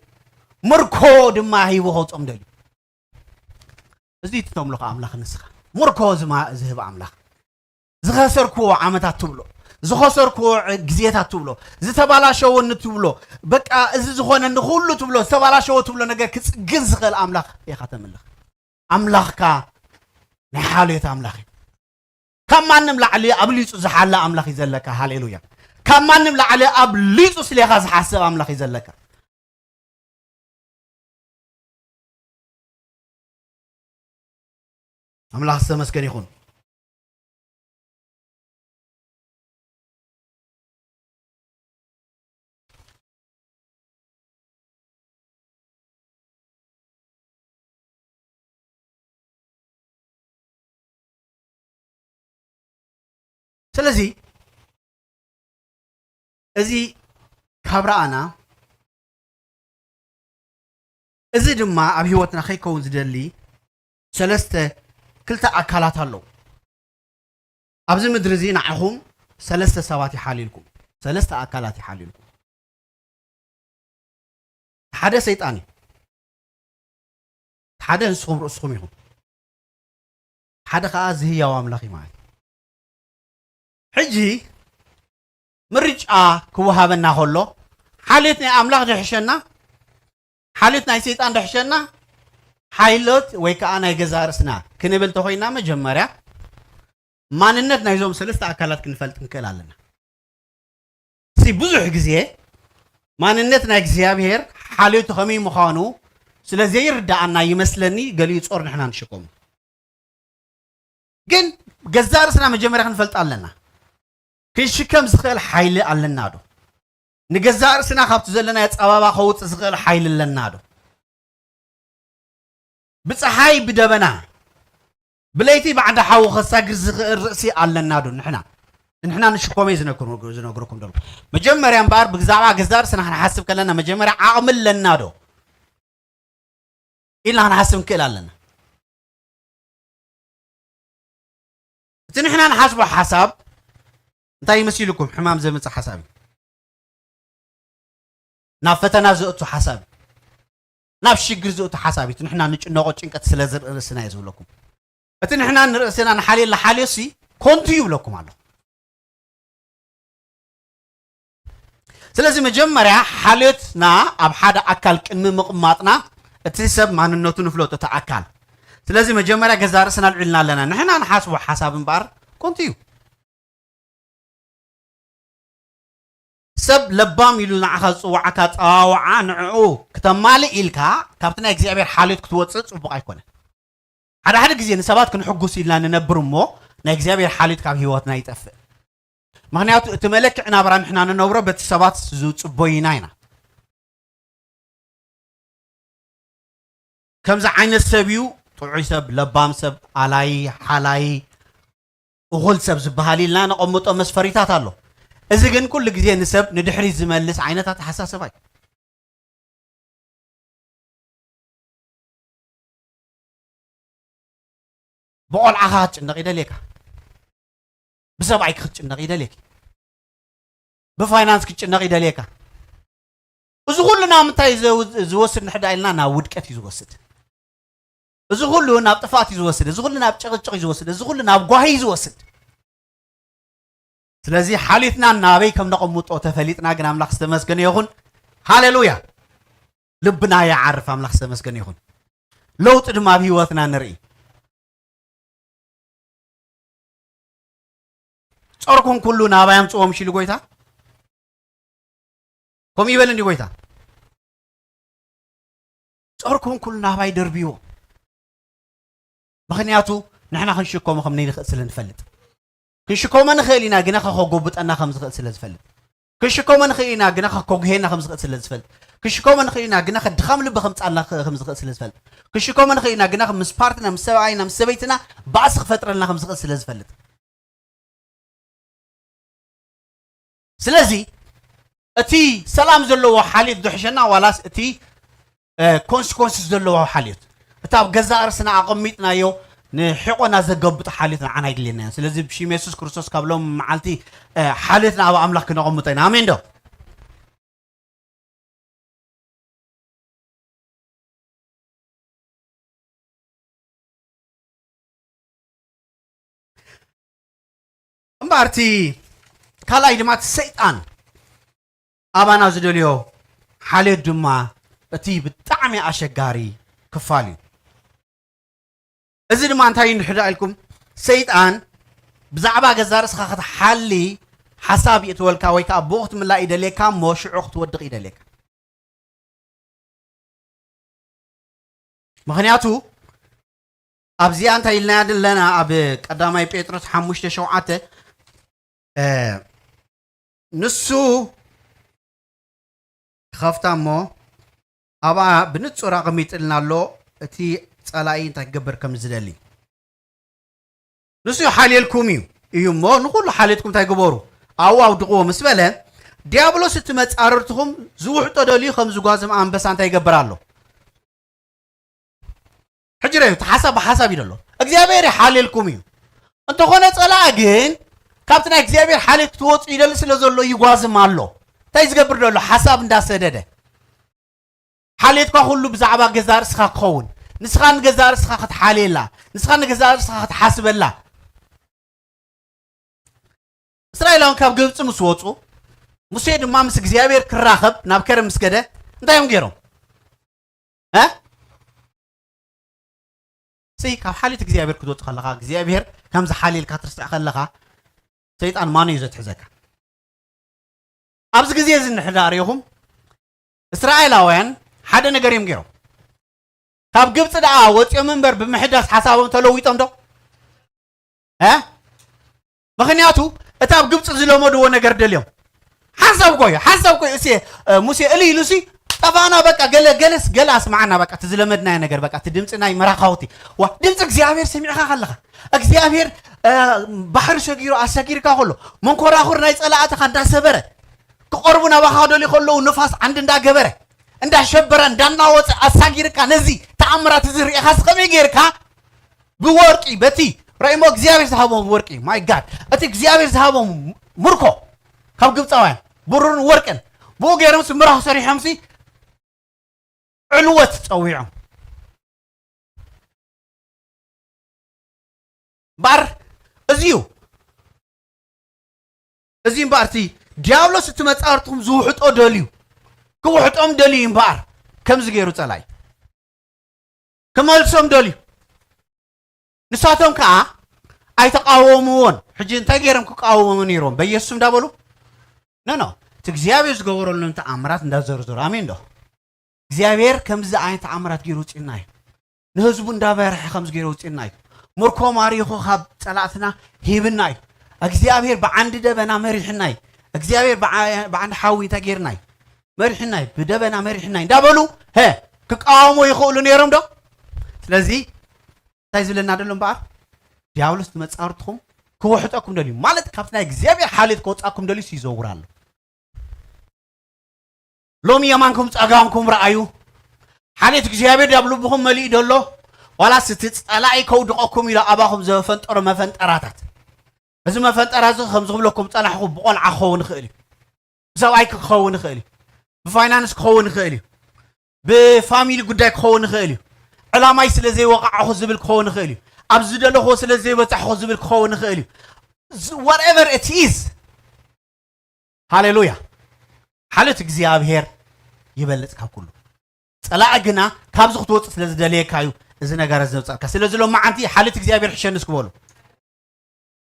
ምርኮ ድማ ሂቡ ከውጾም ደልዩ። እዚ ትተምልኾ ኣምላኽ ንስኻ፣ ምርኮ ዝማ-፣ ዝህብ ኣምላኽ። ዝኸሰርክዎ ዓመታት ትብሎ፣ ዝኸሰርክዎ ግዜታት ትብሎ፣ ዝተባላሸወኒ ትብሎ፣ በቃ እዚ ዝኾነኒ ኩሉ ትብሎ፣ ዝተባላሸወ ትብሎ ነገር ክጽግን ዝኽእል ኣምላኽ ኢኻ ተምልኽ። ኣምላኽካ ናይ ሓልዮት ኣምላኽ እዩ። ካብ ማንም ላዕሊ ኣብሊጹ ዝሓለ ኣምላኽ እዩ ዘለካ። ሃሌሉያ። ካብ ማንም ላዕሊ ኣብሊጹ ስሌኻ ዝሓስብ ኣምላኽ እዩ ዘለካ። ኣምላኽ ዝተመስገነ ይኹን። ስለዚ እዚ ካብ ረኣና፣ እዚ ድማ ኣብ ህይወትና ከይከውን ዝደሊ ሰለስተ፣ ክልተ ኣካላት ኣለዉ። ኣብዚ ምድሪ እዚ ንዓኹም ሰለስተ ሰባት ይሓልዩልኩም፣ ሰለስተ ኣካላት ይሓልዩልኩም። ሓደ ሰይጣን እዩ። ሓደ ንስኹም ርእስኹም ኢኹም። ሓደ ኸዓ እዚ ህያው ኣምላኽ እዩ ማለት እዩ። ሕጂ ምርጫ ክወሃበና ከሎ፣ ሓልዮት ናይ ኣምላኽ ድሕሸና፣ ሓልዮት ናይ ሰይጣን ድሕሸና፣ ሓይሎት ወይ ከዓ ናይ ገዛ ርእስና ክንብል ተኾይና መጀመርያ ማንነት ናይዞም ሰለስተ ኣካላት ክንፈልጥ ክንክእል ኣለና። እዚ ብዙሕ ግዜ ማንነት ናይ እግዚኣብሔር ሓልዮቱ ከመይ ምዃኑ ስለ ዘይርዳኣና ይመስለኒ ገሊኡ ጾር ንሕና ንሽከሙ። ግን ገዛ ርእስና መጀመርያ ክንፈልጥ ኣለና። ክንሽከም ዝኽእል ሓይሊ ኣለና ዶ? ንገዛ ርእስና ካብቲ ዘለና ጸባባ ከውጽእ ዝኽእል ሓይሊ ኣለና ዶ? ብጸሓይ ብደበና ብለይቲ ባዕዲ ሓዊ ከሳግር ዝኽእል ርእሲ ኣለና ዶ ንሕና? ንሕና ንሽኮመይ ዝነግሩ- ዝነግረኩም ደሎ መጀመርያ እምበኣር ብዛዕባ ገዛ ርእስና ክንሓስብ ከለና መጀመርያ ዓቕሚ ኣለና ዶ ኢልና ክንሓስብ ንክእል ኣለና። እቲ ንሕና ንሓስቦ ሓሳብ እንታይ ይመስልኩም? ሕማም ዘምፅእ ሓሳብ እዩ። ናብ ፈተና ዘእቱ ሓሳብ እዩ። ናብ ሽግር ዘእቱ ሓሳብ እዩ። እቲ ንሕና ንጭነቆ ጭንቀት ስለ ዝርኢ ርእስና እየ ዝብለኩም። እቲ ንሕና ንርእስና ንሓልየላ ሓልዮሲ ኮንቱ ይብለኩም ኣለኹ። ስለዚ መጀመርያ ሓልዮትና ኣብ ሓደ ኣካል ቅድሚ ምቕማጥና እቲ ሰብ ማንነቱ ንፍለጦ እቲ ኣካል። ስለዚ መጀመርያ ገዛ ርእስና ኣልዒልና ኣለና። ንሕና ንሓስቦ ሓሳብ እምበኣር ኮንቱ እዩ። ሰብ ለባም ኢሉ ንዓኻ ዝፅዋዓካ ኣፀዋውዓ ንዕኡ ክተማልእ ኢልካ ካብቲ ናይ እግዚኣብሔር ሓልዮት ክትወፅእ ፅቡቕ ኣይኮነን። ሓደ ሓደ ግዜ ንሰባት ክንሕጉስ ኢልና ንነብር እሞ ናይ እግዚኣብሔር ሓልዮት ካብ ህይወትና ይጠፍእ። ምኽንያቱ እቲ መለክዒ ናብራ ንሕና ንነብሮ በቲ ሰባት ዝፅበዩና ኢና። ከምዚ ዓይነት ሰብ እዩ ጥዑይ ሰብ፣ ለባም ሰብ፣ ኣላይ፣ ሓላይ፣ እኹል ሰብ ዝበሃል ኢልና ነቐምጦ መስፈሪታት ኣሎ። እዚ ግን ኩሉ ግዜ ንሰብ ንድሕሪት ዝመልስ ዓይነት ኣተሓሳስባ እዩ። ብቆልዓኻ ክትጭነቕ ይደልየካ፣ ብሰብኣይኪ ክትጭነቕ ይደልየኪ፣ ብፋይናንስ ክትጭነቕ ይደልየካ። እዚ ኩሉ ናብ ምንታይ እዩ ዘው- ዝወስድ ንሕዳ ኢልና ናብ ውድቀት እዩ ዝወስድ። እዚ ኩሉ ናብ ጥፋት እዩ ዝወስድ። እዚ ኩሉ ናብ ጭቕጭቕ እዩ ዝወስድ። እዚ ኩሉ ናብ ጓሂ እዩ ዝወስድ። ስለዚ ሓሊፍና ናበይ ከም ነቐምጦ ተፈሊጥና ግን ኣምላኽ ዝተመስገነ ይኹን። ሃሌሉያ። ልብና ይዓርፍ። ኣምላኽ ዝተመስገነ ይኹን። ለውጢ ድማ ኣብ ህይወትና ንርኢ። ጾርኩም ኩሉ ናባይ ኣምጽዎም ሽሉ ጎይታ ከምኡ ይበል እንዲ ጎይታ። ጾርኩም ኩሉ ናባይ ደርብዎ። ምኽንያቱ ንሕና ክንሽከሞ ከም ንኽእል ስለ ንፈልጥ። ክንሽከሞ ንኽእል ኢና፣ ግና ከጎብጠና ከም ዝኽእል ስለ ዝፈልጥ። ክንሽከሞ ንኽእል ኢና፣ ግና ከጎግሄና ከም ዝኽእል ስለ ዝፈልጥ። ክንሽከሞ ንኽእል ኢና፣ ግና ድኻም ልቢ ከምጻልና ከም ዝኽእል ስለ ዝፈልጥ። ክንሽከሞ ንኽእል ኢና፣ ግና ምስ ፓርትና፣ ምስ ሰብኣይና፣ ምስ ሰበይትና ባእሲ ክፈጥረልና ከም ዝኽእል ስለ ዝፈልጥ። ስለዚ እቲ ሰላም ዘለዎ ሓልዮት ዝሕሸና ዋላስ እቲ ኮንስኮንስ ዘለዎ ሓልዮት? እቲ ኣብ ገዛእ ርእስና ኣቐሚጥናዮ ንሕቖና ዘገብጥ ሓልዮት ንዓና ኣይድልየናዮ። ስለዚ ብሽም የሱስ ክርስቶስ ካብ ሎም መዓልቲ ሓልዮትና ኣብ ኣምላኽ ክነቐምጦ ኢና። ኣሜን ዶ? እምበኣር እቲ ካልኣይ ድማ እቲ ሰይጣን ኣባና ዝደልዮ ሓልዮት ድማ እቲ ብጣዕሚ ኣሸጋሪ ክፋል እዩ። እዚ ድማ እንታይ እዩ ንሕዳ ኢልኩም? ሰይጣን ብዛዕባ ገዛ ርእስኻ ክትሓሊ ሓሳብ ይእትወልካ ወይ ከዓ ብኡ ክትምላእ ይደልየካ እሞ ሽዑ ክትወድቕ ይደልየካ። ምኽንያቱ ኣብዚኣ እንታይ ኢልናያ ዘለና ኣብ ቀዳማይ ጴጥሮስ ሓሙሽተ ሸውዓተ ንሱ ክኸፍታ እሞ ኣብኣ ብንጹር ኣቐሚጥልና ኣሎ እቲ ጸላኢ እንታይ ክገብር ከም ዝደሊ። ንሱ ይሓልየልኩም እዩ እዩ እሞ ንኹሉ ሓልየትኩም እንታይ ግበሩ ኣብኡ ኣውድቕዎ ምስ በለ ዲያብሎስ እቲ መጻርርትኹም ዝውሕጦ ደልዩ ከም ዝጓዝም ኣንበሳ እንታይ ይገብር ኣሎ። ሕጂ ረዩ እቲ ሓሳብ ብሓሳብ እዩ ደሎ እግዚኣብሔር ይሓልየልኩም እዩ። እንተኾነ ጸላኢ ግን ካብቲ ናይ እግዚኣብሔር ሓልየት ክትወፁ ይደሊ ስለ ዘሎ ይጓዝም ኣሎ። እንታይ ዝገብር ደሎ ሓሳብ እንዳሰደደ ሓልየትካ ኩሉ ብዛዕባ ገዛ ርእስኻ ክኸውን ንስኻ ንገዛ ርእስኻ ክትሓልየላ ንስኻ ንገዛ ርእስኻ ክትሓስበላ። እስራኤላውን ካብ ግብፂ ምስ ወፁ ሙሴ ድማ ምስ እግዚኣብሔር ክራኸብ ናብ ከረን ምስ ከደ እንታይ እዮም ገይሮም? እ ሲ ካብ ሓልዮት እግዚኣብሔር ክትወፅ ከለኻ እግዚኣብሔር ከም ዝሓልየልካ ትርስዕ ከለኻ ሰይጣን ማኖ እዩ ዘትሕዘካ። ኣብዚ ግዜ እዚ እንድሕር ደኣ ርኢኹም እስራኤላውያን ሓደ ነገር እዮም ገይሮም። ካብ ግብፂ ደኣ ወፂኦም እምበር ብምሕዳስ ሓሳቦም ተለዊጦም ዶ? እ? ምኽንያቱ እቲ ኣብ ግብፂ ዝለመድዎ ነገር ደልዮም ሓሳብ ኮዩ ሓሳብ ኮዩ እሲ ሙሴ እሊ ኢሉ ሲ ጠፋና በቃ ገለ ገለስ ገለ ኣስማዓና በቃ እቲ ዝለመድናዮ ነገር በቃ እቲ ድምፂ ናይ መራኻውቲ ዋ ድምፂ እግዚኣብሔር ሰሚዕኻ ከለኻ እግዚኣብሔር ባሕሪ ሰጊሩ ኣሰጊርካ ከሎ መንኮራኹር ናይ ፀላእትኻ እንዳሰበረ ክቐርቡ ናባኻ ደልዩ ከለዉ ንፋስ ዓንዲ እንዳገበረ እንዳሸበረ እንዳናወፀ ኣሳጊርካ ነዚ ተኣምራት እዚ ርኢኻስ ከመይ ጌርካ ብወርቂ በቲ ራእሞ እግዚኣብሔር ዝሃቦም ወርቂ ማይ ጋድ እቲ እግዚኣብሔር ዝሃቦም ምርኮ ካብ ግብፃውያን ብሩርን ወርቅን ብኡ ገይሮም ሲ ምራኽ ሰሪሖም ሲ ዕልወት ፀዊዖም እምበኣር እዚ እዩ እዚ እምበኣር እቲ ዲያብሎስ እቲ መፃርትኹም ዝውሕጦ ደልዩ ክውሕጦም ደልዩ እምበኣር ከምዚ ገይሩ ፀላይ ክመልሶም ደልዩ ንሳቶም ከዓ ኣይተቃወምዎን ሕጂ እንታይ ገይሮም ክቃወሙ ነይሮም በኢየሱስ እንዳበሉ ኖ ኖ እቲ እግዚኣብሔር ዝገበረሎም ተኣምራት እንዳዘርዘሩ ኣሜን ዶ እግዚኣብሔር ከምዚ ዓይነት ተኣምራት ገይሩ ውፅእና እዩ ንህዝቡ እንዳበርሐ ከምዚ ገይሩ ውፅእና እዩ ምርኮ ማሪኹ ካብ ፀላእትና ሂብና እዩ እግዚኣብሔር ብዓንዲ ደበና መሪሕና እዩ እግዚኣብሔር ብዓንዲ ሓዊ እንታይ ገይርና እዩ መሪሕና እዩ ብደበና መሪሕና እዩ እንዳበሉ ሀ ክቃወሙ ይኽእሉ ነይሮም ዶ ስለዚ እንታይ ዝብለና ደሎ እምበኣር ዲያብሎስ ንመፃርትኹም ክውሕጠኩም ደልዩ ማለት ካብቲ ናይ እግዚኣብሔር ሓልዮት ከወፃኩም ደልዩ ይዘውር ኣሎ ሎሚ የማንኩም ጸጋምኩም ረኣዩ ሓልዮት እግዚኣብሔር ዳብ ልብኹም መሊኡ ደሎ ዋላስ እቲ ጸላኢ ከውድቐኩም ኢሉ ኣባኹም ዘፈንጠሮ መፈንጠራታት እዚ መፈንጠራ እዚ ከም ዝብለኩም ጸናሕኹ ብቆልዓ ክኸውን ይኽእል እዩ ብሰብኣይ ክኸውን ይኽእል እዩ ብፋይናንስ ክኸውን ይኽእል እዩ ብፋሚሊ ጉዳይ ክኸውን ይኽእል እዩ ዕላማይ ስለ ዘይወቃዕኹ ዝብል ክኸውን ይኽእል እዩ ኣብ ዝደለኹዎ ስለ ዘይበጻሕኹ ዝብል ክኸውን ይኽእል እዩ whatever it is ሃሌሉያ ሓልዮት እግዚኣብሔር ይበልጽ ካብ ኩሉ ጸላኢ ግና ካብዚ ክትወጽእ ስለ ዝደለየካ እዩ እዚ ነገር ዘውጻእካ ስለዚ ሎማዓንቲ ሓልዮት እግዚኣብሔር ሕሸኒ እስኪ በሉ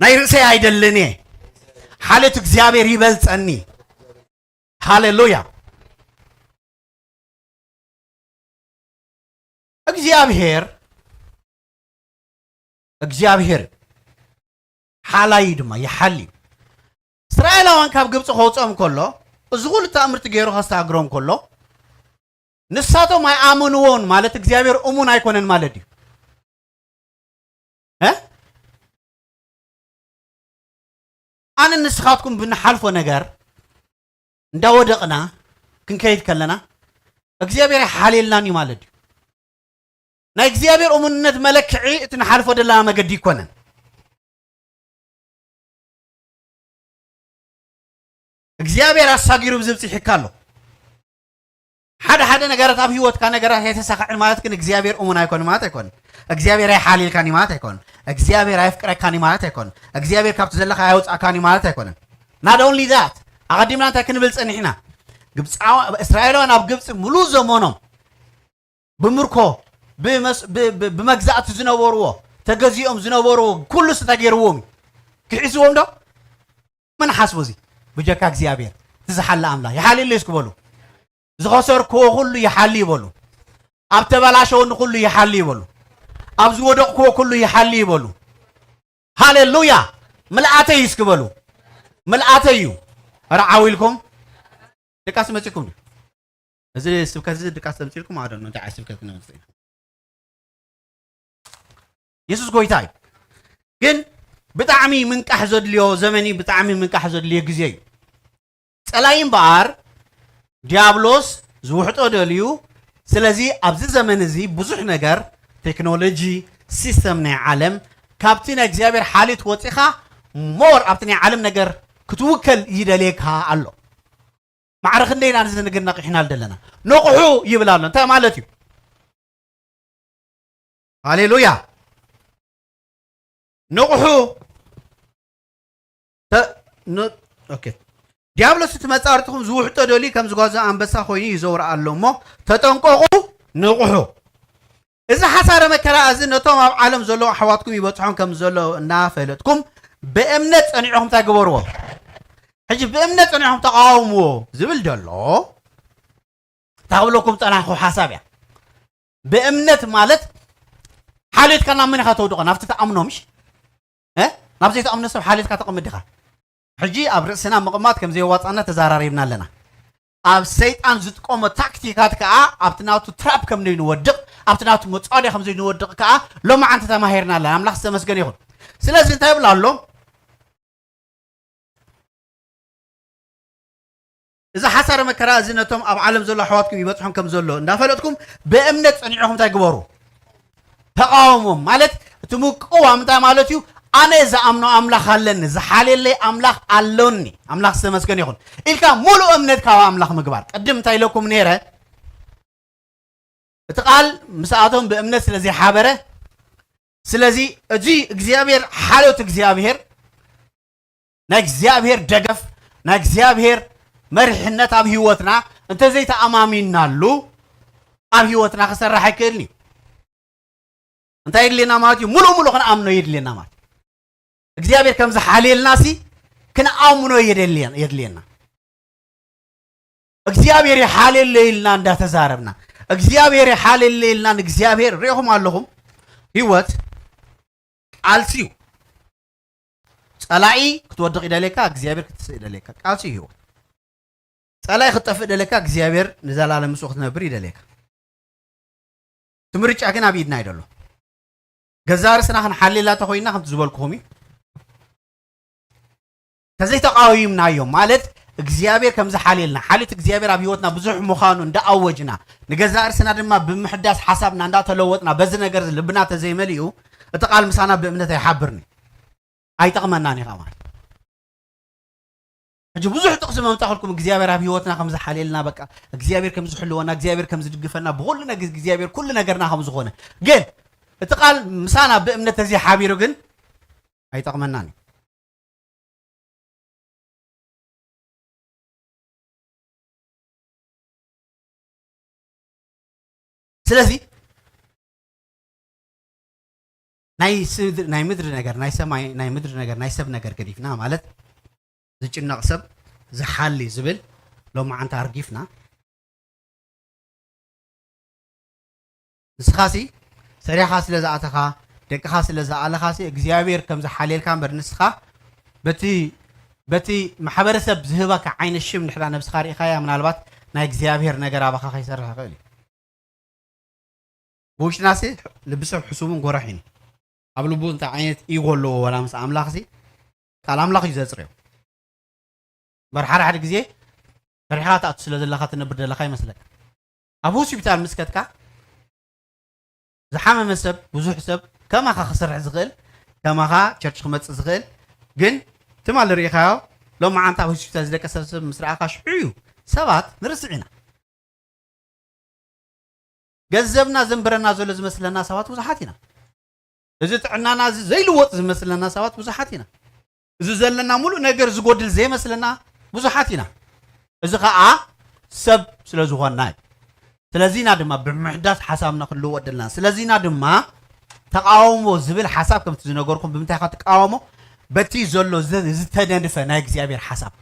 ናይ ርእሰይ ኣይደልን እየ ሓልዮት እግዚኣብሔር ይበልጸኒ ሃሌሉያ እግዚኣብሔር እግዚኣብሔር ሓላይ ድማ ይሓሊ እስራኤላውያን ካብ ግብፂ ከውፅኦም ከሎ እዚ ኩሉ ተኣምርቲ ገይሩ ከስተኣግሮም ከሎ ንሳቶም ኣይኣመንዎን ማለት እግዚኣብሔር እሙን ኣይኮነን ማለት እዩ ኣነ ንስኻትኩም ብንሓልፎ ነገር እንዳወደቕና ክንከይድ ከለና እግዚኣብሔር ኣይሓልየልናን እዩ ማለት እዩ ናይ እግዚኣብሔር እሙንነት መለክዒ እቲ ንሓልፎ ዘለና መገዲ ይኮነን እግዚኣብሔር ኣሳጊሩ ብዝብፅሕ ይካ ኣሎ ሓደ ሓደ ነገራት ኣብ ህይወትካ ነገራት ኣይተሳኽዕን ማለት ግን እግዚኣብሔር እሙን ኣይኮን ማለት ኣይኮን እግዚኣብሔር ኣይሓልልካን ማለት ኣይኮን እግዚኣብሔር ኣየፍቅረካን ማለት ኣይኮን እግዚኣብሔር ካብቲ ዘለካ ኣየውፃእካን ማለት ኣይኮነን not only that ኣቐዲምና እንታይ ክንብል ፀኒሕና ግብፃዋ እስራኤላውያን ኣብ ግብፂ ሙሉእ ዘመኖም ብምርኮ ብመግዛእቲ ዝነበርዎ ተገዚኦም ዝነበርዎ ኩሉስ እንታይ ገይርዎም እዩ ክሒስዎም ዶ መን ሓስቦ እዚ ብጀካ እግዚኣብሔር እቲ ዝሓለ ኣምላ ይሓልየለይ እስኪ በሉ ዝኸሰርክዎ ኩሉ ይሓሊ ይበሉ ኣብ ተበላሸወኒ ኩሉ ይሓሊ ይበሉ ኣብ ዝወደቕክዎ ኩሉ ይሓሊ ይበሉ ሃሌሉያ ምልኣተይ እስኪ በሉ ምልኣተይ እዩ ኧረ ዓው ኢልኩም ድቃስ መፂኩም ድዩ እዚ ስብከት እዚ ድቃስ ተምፂልኩም ኣደ እንታይ ዓይነት ስብከት ክነምፅእ ኢና የሱስ ጎይታ እዩ ግን ብጣዕሚ ምንቃሕ ዘድልዮ ዘመኒ ብጣዕሚ ምንቃሕ ዘድልዮ ግዜ እዩ ጸላይ እምበኣር ዲያብሎስ ዝውሕጦ ደልዩ ስለዚ ኣብዚ ዘመን እዚ ብዙሕ ነገር ቴክኖሎጂ ሲስተም ናይ ዓለም ካብቲ ናይ እግዚኣብሔር ሓልዮት ወፂኻ ሞር ኣብቲ ናይ ዓለም ነገር ክትውከል ይደልየካ ኣሎ ማዕረ ክንደይ ኢና ንዝንግር ነቂሕና ዘለና ንቑሑ ይብል ኣሎ እንታይ ማለት እዩ ሃሌሉያ ንቑሑ ዲያብሎስ እቲ መፃርትኹም ዝውሕጦ ደልዩ ከም ዝጓዘ ኣንበሳ ኮይኑ ይዘውር ኣሎ እሞ ተጠንቀቑ ንቑሑ እዚ ሓሳረ መከራ እዚ ነቶም ኣብ ዓለም ዘለዉ ኣሕዋትኩም ይበጽሖም ከም ዘሎ እናፈለጥኩም፣ ብእምነት ጸኒዕኹም እንታይ ግበርዎ? ሕጂ ብእምነት ጸኒዕኹም ተቓወምዎ ዝብል ዘሎ፣ እታ ክብለኩም ጸናሕኩ ሓሳብ እያ። ብእምነት ማለት ሓልዮትካ ናብ መን ኢኻ ተውድቖ? ናብቲ ትኣምኖ ምሽ? እ? ናብ ዘይትኣምኖ ሰብ ሓልዮትካ ተቐምጥ ዲኻ? ሕጂ ኣብ ርእስና ምቕማጥ ከም ዘየዋጻና ተዛራሪብና ኣለና። ኣብ ሰይጣን ዝጥቀሞ ታክቲካት ከኣ ኣብቲ ናቱ ትራፕ ከም ዘይንወድቕ፣ ኣብቲ ናቱ መጻወድያ ከም ዘይንወድቕ ከኣ ሎማዓንቲ ተማሂርና ኣለና። ኣምላኽ ዝተመስገነ ይኹን። ስለዚ እንታይ ይብል ኣሎ? እዚ ሓሳረ መከራ እዚ ነቶም ኣብ ዓለም ዘሎ ኣሕዋትኩም ይበጽሖም ከም ዘሎ እንዳፈለጥኩም ብእምነት ጸኒዕኹም እንታይ ግበሩ? ተቓወሞም። ማለት እቲ ምቅዋም እንታይ ማለት እዩ? ኣነ ዝኣምኖ ኣምላኽ ኣለኒ፣ ዝሓልየለይ ኣምላኽ ኣሎኒ፣ ኣምላኽ ዝተመስገነ ይኹን ኢልካ ሙሉእ እምነት ካብ ኣምላኽ ምግባር። ቅድም እንታይ ኢለኩም ነይረ? እቲ ቃል ምስኣቶም ብእምነት ስለ ዘይሓበረ፣ ስለዚ እዚ እግዚኣብሔር ሓልዮት እግዚኣብሔር ናይ እግዚኣብሔር ደገፍ፣ ናይ እግዚኣብሔር መሪሕነት ኣብ ህይወትና እንተዘይተኣማሚንናሉ ኣብ ህይወትና ክሰርሕ ኣይክእልን እዩ። እንታይ የድልየና ማለት እዩ? ሙሉእ ሙሉእ ክንኣምኖ የድልየና ማለት እዩ። እግዚኣብሔር ከም ዝሓልየልና ሲ ክንኣምኖ የደልየን- የድልየና። እግዚኣብሔር ይሓልየለይ ኢልና እንዳተዛረብና፣ እግዚኣብሔር ይሓልየለይ ኢልና ንእግዚኣብሔር ሪኢኹም ኣለኹም። ህይወት ቃልሲ እዩ። ጸላኢ ክትወድቕ ይደልየካ፣ እግዚኣብሔር ክትስእ ይደልየካ። ቃልሲ እዩ ህይወት። ጸላኢ ክትጠፍእ ይደልየካ፣ እግዚኣብሔር ንዘላለም ምስኡ ክትነብር ይደልየካ። እቲ ምርጫ ግን ኣብ ኢድና እዩ ዘሎ። ገዛ ርእስና ክንሓልየላ ተኾይንና ከምቲ ዝበልኩኹም እዩ። ተዘይተቃዊምናዮ ማለት እግዚኣብሔር ከም ዝሓልየልና፣ ሓልዮት እግዚኣብሔር ኣብ ህይወትና ብዙሕ ምዃኑ እንዳኣወጅና፣ ንገዛ ርእስና ድማ ብምሕዳስ ሓሳብና እንዳተለወጥና፣ በዚ ነገር ልብና ተዘይመሊኡ፣ እቲ ቃል ምሳና ብእምነት ኣይሓብርን እዩ። ኣይጠቕመናን እዩ ማለት። ሕጂ ብዙሕ ጥቕሲ መምጻእኩልኩም እግዚኣብሔር ኣብ ህይወትና ከም ዝሓልየልና፣ በቃ እግዚኣብሔር ከም ዝሕልወና፣ እግዚኣብሔር ከም ዝድግፈና፣ ብኹሉ ነገር እግዚኣብሔር ኩሉ ነገርና ከም ዝኾነ። ግን እቲ ቃል ምሳና ብእምነት ተዘይሓቢሩ ግን ኣይጠቕመናን እዩ። ስለዚ ናይ ስድ- ናይ ምድሪ ነገር፣ ናይ ሰማይ፣ ናይ ምድሪ ነገር፣ ናይ ሰብ ነገር ገዲፍና ማለት ዝጭነቕ ሰብ ዝሓሊ ዝብል ሎማዓንቲ ኣርጊፍና፣ ንስኻሲ ሰሪኻ ስለ ዝኣተኻ፣ ደቅኻ ስለ ዝኣለኻሲ እግዚኣብሔር ከም ዝሓልየልካ እምበር ንስኻ በቲ በቲ ማሕበረሰብ ዝህበካ ዓይነት ሽም ንድሕራ ነብስኻ ርኢኻያ ምናልባት ናይ እግዚኣብሔር ነገር ኣባኻ ከይሰርሕ ይኽእል እዩ። ብውሽጥናሲ ልቢ ሰብ ሕሱምን ጎራሕን እዩ። ኣብ ልቡ እንታይ ዓይነት ኢጎ ኣለዎ ዋላ ምስ ኣምላኽሲ ቃል ኣምላኽ እዩ ዘጽርዮ። እምበር ሓደ ሓደ ግዜ ፈሪሕኻ ትኣቱ ስለ ዘለኻ ትነብር ዘለኻ ይመስለካ። ኣብ ሆስፒታል ምስ ከድካ ዝሓመመ ሰብ ብዙሕ ሰብ ከማኻ ክሰርሕ ዝኽእል ከማኻ ቸርች ክመጽእ ዝኽእል ግን ትማሊ ርኢኻዮ ሎማዓንቲ ኣብ ሆስፒታል ዝደቀሰ ሰብ ምስ ረኣኻ ሽዑ እዩ። ሰባት ንርስዕ ኢና። ገንዘብና ዘንብረና ዘሎ ዝመስለና ሰባት ብዙሓት ኢና። እዚ ጥዕናና እዚ ዘይልወጥ ዝመስለና ሰባት ብዙሓት ኢና። እዚ ዘለና ሙሉእ ነገር ዝጎድል ዘይመስለና ብዙሓት ኢና። እዚ ኸኣ ሰብ ስለ ዝኾንና እዩ። ስለዚና ድማ ብምሕዳስ ሓሳብና ክንልወጥ ዘለና። ስለዚና ድማ ተቃውሞ ዝብል ሓሳብ ከምቲ ዝነገርኩም ብምንታይ ኢኻ ትቃወሞ? በቲ ዘሎ ዝ- ዝተደንፈ ናይ እግዚኣብሔር ሓሳብ።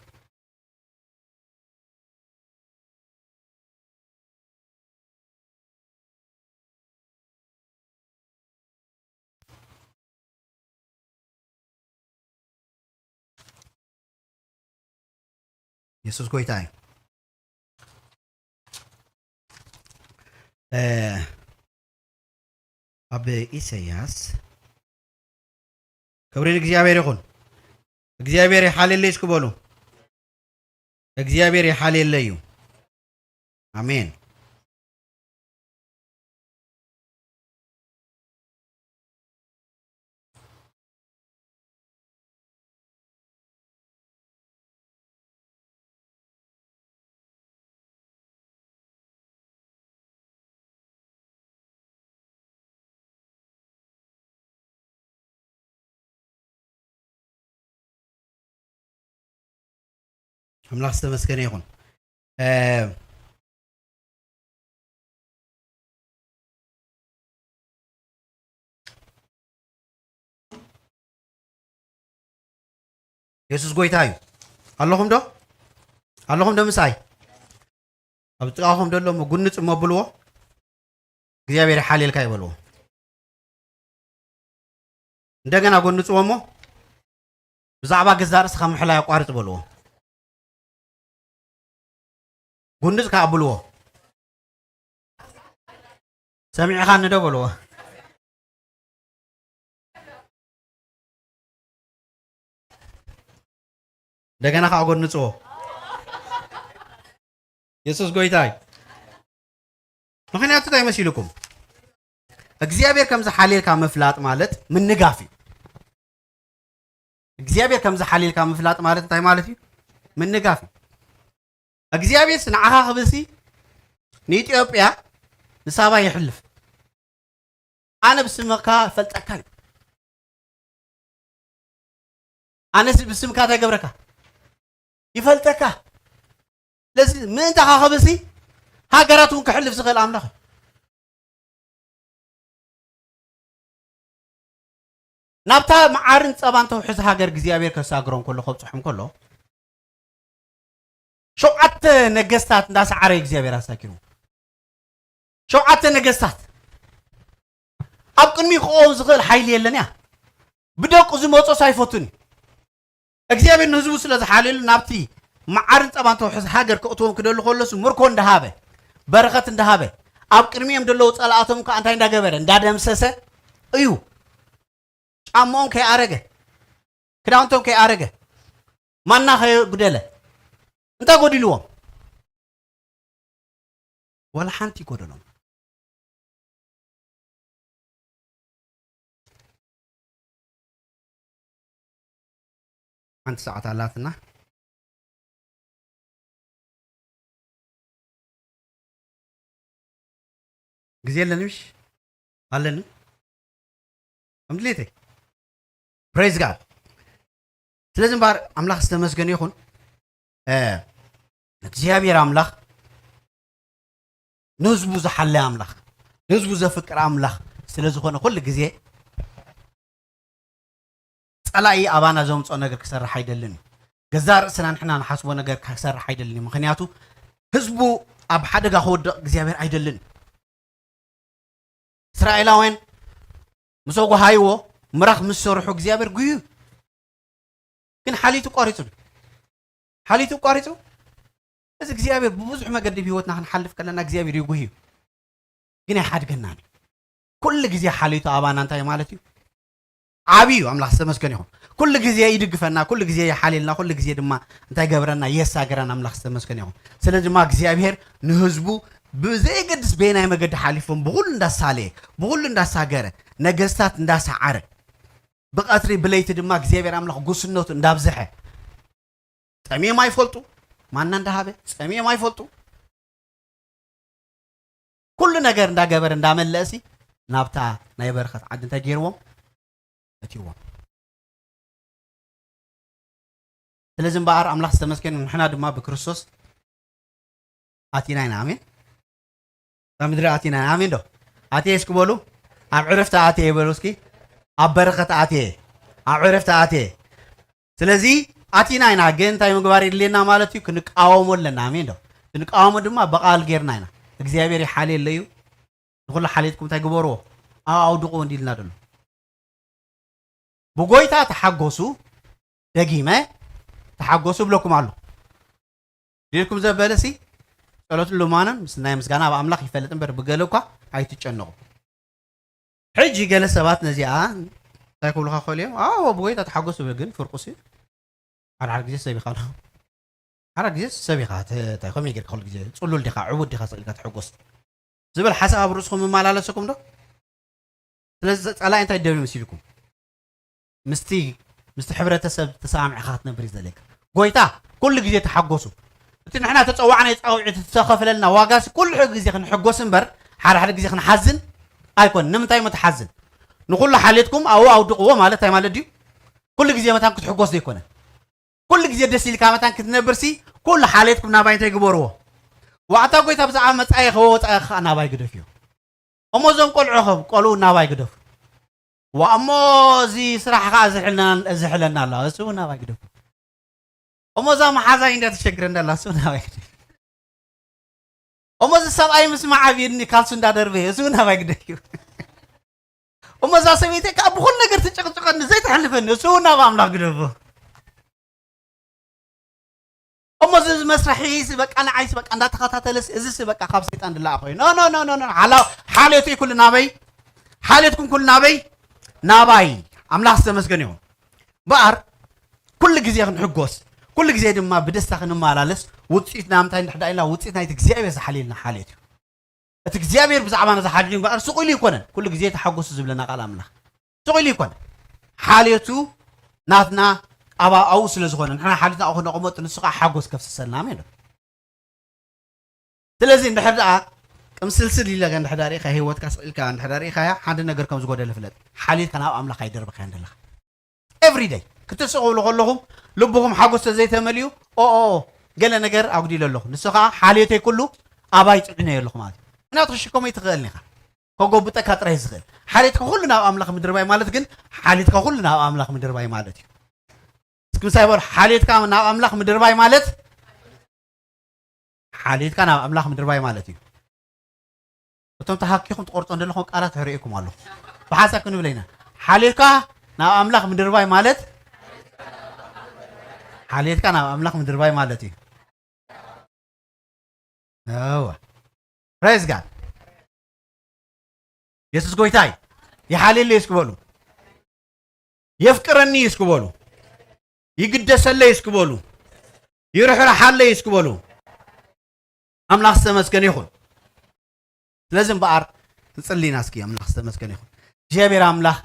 የሱስ ጎይታ እዩ። እ፣ ኣብ ኢሳያስ ክብሪ ንእግዚኣብሔር ይኹን። እግዚኣብሔር ይሓልየለይ እስኪ በሉ። እግዚኣብሔር ይሓልየለይ እዩ። ኣሜን። ኣምላኽ ዝተመስገነ ይኹን። እ፣ የሱስ ጎይታ እዩ። ኣለኹም ዶ? ኣለኹም ዶ ምሳይ? ኣብ ጥቓኹም ደሎ እሞ ጉንጽ እሞ ብልዎ፣ እግዚኣብሔር ይሓልየልካ ይበልዎ። እንደገና ጎንጽዎ እሞ፣ ብዛዕባ ገዛእ ርእስኻ ምሕላይ ኣቋርጽ በልዎ። ጉንጽ ከኣ ብልዎ። ሰሚዕኻኒ ዶ በልዎ። እንደገና ከኣ ጎንጽዎ። የሱስ ጎይታ እዩ። ምኽንያቱ እንታይ መሲልኩም? እግዚኣብሔር ከም ዝሓልየልካ ምፍላጥ ማለት ምንጋፍ እዩ። እግዚኣብሔር ከም ዝሓልየልካ ምፍላጥ ማለት እንታይ ማለት እዩ? ምንጋፍ እዩ። እግዚኣብሔርስ ንዓኻ ክብሲ ንኢትዮጵያ ንሳባ የሕልፍ። ኣነ ብስምካ ይፈልጠካ እዩ። ኣነ ብስምካ እንታይ ገብረካ? ይፈልጠካ። ስለዚ ምእንታኻ ክብሲ ሃገራት እውን ክሕልፍ ዝኽእል ኣምላኽ እዩ። ናብታ መዓርን ጸባን ተውሕዝ ሃገር እግዚኣብሔር ከሳግሮም ከሎ፣ ከብጽሖም ከሎ፣ ሸውዓተ ነገስታት እንዳሰዓረ እግዚኣብሔር ኣሳኪሩ። ሸውዓተ ነገስታት። ኣብ ቅድሚ ክቆም ዝኽእል ሓይሊ የለን እያ። ብደቁ ዝመጾስ ኣይፈቱን እዩ። እግዚኣብሔር ንህዝቡ ስለ ዝሓልየሉ ናብቲ መዓርን ጸባን ተውሕዝ ሃገር ከእትዎም ክደሊ ከሎስ ምርኮ እንዳሃበ፣ በረኸት እንዳሃበ፣ ኣብ ቅድሚኦም ዘለዉ ጸላእቶም ከኣ እንታይ እንዳገበረ? እንዳደምሰሰ እዩ። ጫማኦም ከይኣረገ፣ ክዳውንቶም ከይኣረገ፣ ማና ከየጉደለ፣ እንታይ ጎዲልዎም? ወላ ሓንቲ ይጎደሎም። ሓንቲ ሰዓት ኣላትና። ግዜ ኣለኒ ምሽ? ኣለኒ። ከም ድሌተይ። ፕሬዝ ጋድ። ስለዚ እምበኣር ኣምላኽ ዝተመስገነ ይኹን። እ፣ እግዚኣብሔር ኣምላኽ ንህዝቡ ዝሓለ ኣምላኽ፣ ንህዝቡ ዘፍቅር ኣምላኽ ስለ ዝኾነ ኩሉ ግዜ ጸላኢ ኣባና ዘምጽኦ ነገር ክሰርሕ ኣይደልን እዩ። ገዛእ ርእስና ንሕና ንሓስቦ ነገር ክሰርሕ ኣይደልን እዩ። ምኽንያቱ ህዝቡ ኣብ ሓደጋ ክወድቕ እግዚኣብሔር ኣይደልን እዩ። እስራኤላውያን ምስ ኣጓሃይዎ ምራኽ ምስ ሰርሑ እግዚኣብሔር ጉዩ። ግን ሓሊቱ ቋሪጹ ድዩ? ሓሊቱ ቋሪጹ? እዚ እግዚኣብሔር ብብዙሕ መገዲ ብህይወትና ክንሓልፍ ከለና እግዚኣብሔር ይጉህ እዩ። ግን ኣይሓድገናን እዩ። ኩሉ ግዜ ሓሊቱ ኣባና እንታይ ማለት እዩ? ዓብዪ እዩ። ኣምላኽ ዝተመስገነ ይኹን። ኩሉ ግዜ ይድግፈና፣ ኩሉ ግዜ ይሓልየልና፣ ኩሉ ግዜ ድማ እንታይ ገብረና? የሳግረና። ኣምላኽ ዝተመስገነ ይኹን። ስለዚ ድማ እግዚኣብሔር ንህዝቡ ብዘየገድስ በየናይ መገዲ ሓሊፎም ብኹሉ እንዳሳለየ፣ ብኹሉ እንዳሳገረ፣ ነገስታት እንዳሰዓረ፣ ብቐትሪ ብለይቲ ድማ እግዚኣብሔር ኣምላኽ ጉስነቱ እንዳብዝሐ፣ ጸሚኦም ኣይፈልጡ፣ ማና እንዳሃበ ጸሚኦም ኣይፈልጡ። ኩሉ ነገር እንዳገበረ እንዳመለእሲ ናብታ ናይ በረኸት ዓዲ እንታይ ገይርዎም? እትይዎም። ስለዚ እምበኣር ኣምላኽ ዝተመስገነ፣ ንሕና ድማ ብክርስቶስ ኣቲና ኢና። ኣሜን። ኣብ ምድሪ ኣቲና ኢና። ኣሜን ዶ? ኣትየ እስኪ በሉ። ኣብ ዕረፍቲ ኣትየ በሉ እስኪ። ኣብ በረኸት ኣትየ። ኣብ ዕረፍቲ ኣትየ። ስለዚ ኣቲና ኢና፣ ግን እንታይ ምግባር የድልየና ማለት እዩ? ክንቃወሞ ኣለና። ኣሜን ዶ? ክንቃወሞ ድማ ብቓል ጌርና ኢና። እግዚኣብሔር ይሓልየለይ እዩ። ንኹሉ ሓልየትኩም እንታይ ግበርዎ? ኣብ ኣውድቕዎ እንዲልና ደሎ። ብጎይታ ተሓጎሱ፣ ደጊመ ተሓጎሱ እብለኩም ኣሎ። ድልኩም ዘበለሲ ጸሎትን ልማኖን ምስ ናይ ምስጋና ኣብ ኣምላኽ ይፈልጥ እምበር ብገለ እኳ ኣይትጨነቑ። ሕጂ ገለ ሰባት ነዚኣ እንታይ ክብሉኻ ክኽእሉ እዮም? ኣዎ ብጎይታ ተሓጎሱ እብል፣ ግን ፍርቁስ እዩ። ሓደ ሓደ ግዜ ሰብ ኢኻ ኣሎ። ሓደ ግዜ ሰብ ኢኻ፣ ተ-፣ እንታይ ከመይ ጌርካ ኩሉ ግዜ ጽሉል ዲኻ፣ ዕቡድ ዲኻ ስቕ ኢልካ ትሕጎስ? ዝብል ሓሳብ ኣብ ርእስኹም ይመላለሰኩም ዶ? ስለዚ ጸላኢ እንታይ ደልዩ መሲልኩም? ምስቲ፣ ምስቲ ሕብረተሰብ ተሰማሚዕኻ ክትነብር እዩ ዘድልየካ። ጎይታ ኩሉ ግዜ ተሓጎሱ። እቲ ንሕና ተጸዋዕናዮ ጻውዒት፣ እቲ ዝተኸፍለልና ዋጋሲ ኩሉ ግዜ ክንሕጎስ እምበር ሓደ ሓደ ግዜ ክንሓዝን ኣይኮን። ንምንታይ እሞ ትሓዝን? ንኹሉ ሓልየትኩም ኣብኡ ኣውድቕዎ ማለት እንታይ ማለት ድዩ? ኩሉ ግዜ መታን ክትሕጎስ ዘይኮነ። ኩሉ ግዜ ደስ ኢልካ መታን ክትነብርሲ ኩሉ ሓልየትኩም ናባይ እንታይ ግበርዎ? ዋዕታ ጎይታ ብዛዕባ መጻኢ ከወ ወጻኢ ከኣ ናባይ ግደፍዮ። እሞ እዞም ቆልዑ ኸም ቆልዑ ናባይ ግደፉ። ዋእሞ እዚ ስራሕ ኸዓ ዝሕልና-፣ ዝሕለና ኣሎ። እሱ እውን ናባይ ግደፉ። እሞ እዛ መሓዛይ እንዳተሸግረ እንዳላ እሱ ናባይ ግደፍ። እሞ እዚ ሰብኣይ ምስ መዓብየኒ ካልሱ እንዳደርበየ እሱ ናባይ ግደፍ እዩ። እሞ እዛ ሰበይቲ ከዓ ብኩሉ ነገር ትጭቕጭቐኒ ዘይተሕልፈኒ እሱ ናብ ኣምላኽ ግደፎ። እሞ እዚ መስርሒ እዚ በቃ ንዓይስ በቃ እንዳተኸታተለስ እዚ ሲ በቃ ካብ ሰይጣን ድላኣ ኮይኑ ኖ ኖ ኖ ኖ ሓላ ሓልዮተይ ኩሉ ናበይ ሓልዮትኩም ኩሉ ናበይ ናባይ ኣምላኽ ዝተመስገነ ይኹን። በኣር ኩሉ ግዜ ክንሕጎስ ኩሉ ግዜ ድማ ብደስታ ክንመላለስ ውፅኢት ናምታይ እንድሕዳ ኢልና ውፅኢት ናይቲ እግዚኣብሔር ዝሓልየልና ሓልዮት እዩ። እቲ እግዚኣብሔር ብዛዕባና ዝሓልዩ እምበኣር ስቕ ኢሉ ኣይኮነን። ኩሉ ግዜ ተሓጎሱ ዝብለና ቃል ኣምላኽ ስቕ ኢሉ ኣይኮነን። ሓልዮቱ ናትና ኣባኣው ስለ ዝኾነ ንሕና ሓልዮትና ኣብኡ ክነቕመጡ ንሱ ከዓ ሓጎስ ከፍስሰልና ኣሜን። ስለዚ እንድሕር ደኣ ቅምስልስል ኢለ እንድሕር ደኣ ርኢኻ ህይወትካ ስቕ ኢልካ እንድሕር ደኣ ርኢኻያ ሓንቲ ነገር ከም ዝጎደለ ፍለጥ። ሓልዮትካ ናብ ኣምላኽ ኣይደርበኻያን ዘለኻ። ኤቭሪ ደይ ክትስቕ ክብሉ ከለኹም ልብኹም ሓጎስ ተዘይተመልዩ ኦኦ ገለ ነገር ኣጉዲለ ኣለኹ ንሱ ከዓ ሓልዮተይ ኩሉ ኣባይ ፅዕነ ኣለኹ ማለት እዩ። ምክንያቱ ክሽከሞ ይትኽእል ኢኻ ከጎብጠካ ጥራይ ዝኽእል ሓልዮትካ ኩሉ ናብ ኣምላኽ ምድርባይ ማለት ግን ሓልዮትካ ኩሉ ናብ ኣምላኽ ምድርባይ ማለት እዩ። እስኪ ምሳይ በሉ ሓልዮትካ ናብ ኣምላኽ ምድርባይ ማለት ሓልዮትካ ናብ ኣምላኽ ምድርባይ ማለት እዩ። እቶም ተሃኪኹም ትቆርጾ እንደለኹም ቃላት ሕርኢኩም ኣለኹ። ብሓንሳብ ክንብል ኢና። ሓልዮትካ ናብ ኣምላኽ ምድርባይ ማለት ሓልዮትካ ናብ ኣምላኽ ምድርባይ ማለት እዩ። እወ ፕሬዝ ጋድ። የሱስ ጎይታይ ይሓልየለይ እስኪ በሉ። የፍቅረኒ እስኪ በሉ። ይግደሰለይ እስኪ በሉ። ይርሕርሓለይ እስኪ በሉ። ኣምላኽ ዝተመስገነ ይኹን። ስለዚ እምበኣር ንጽሊ ኢና እስኪ ኣምላኽ ዝተመስገነ ይኹን። እግዚኣብሔር ኣምላኽ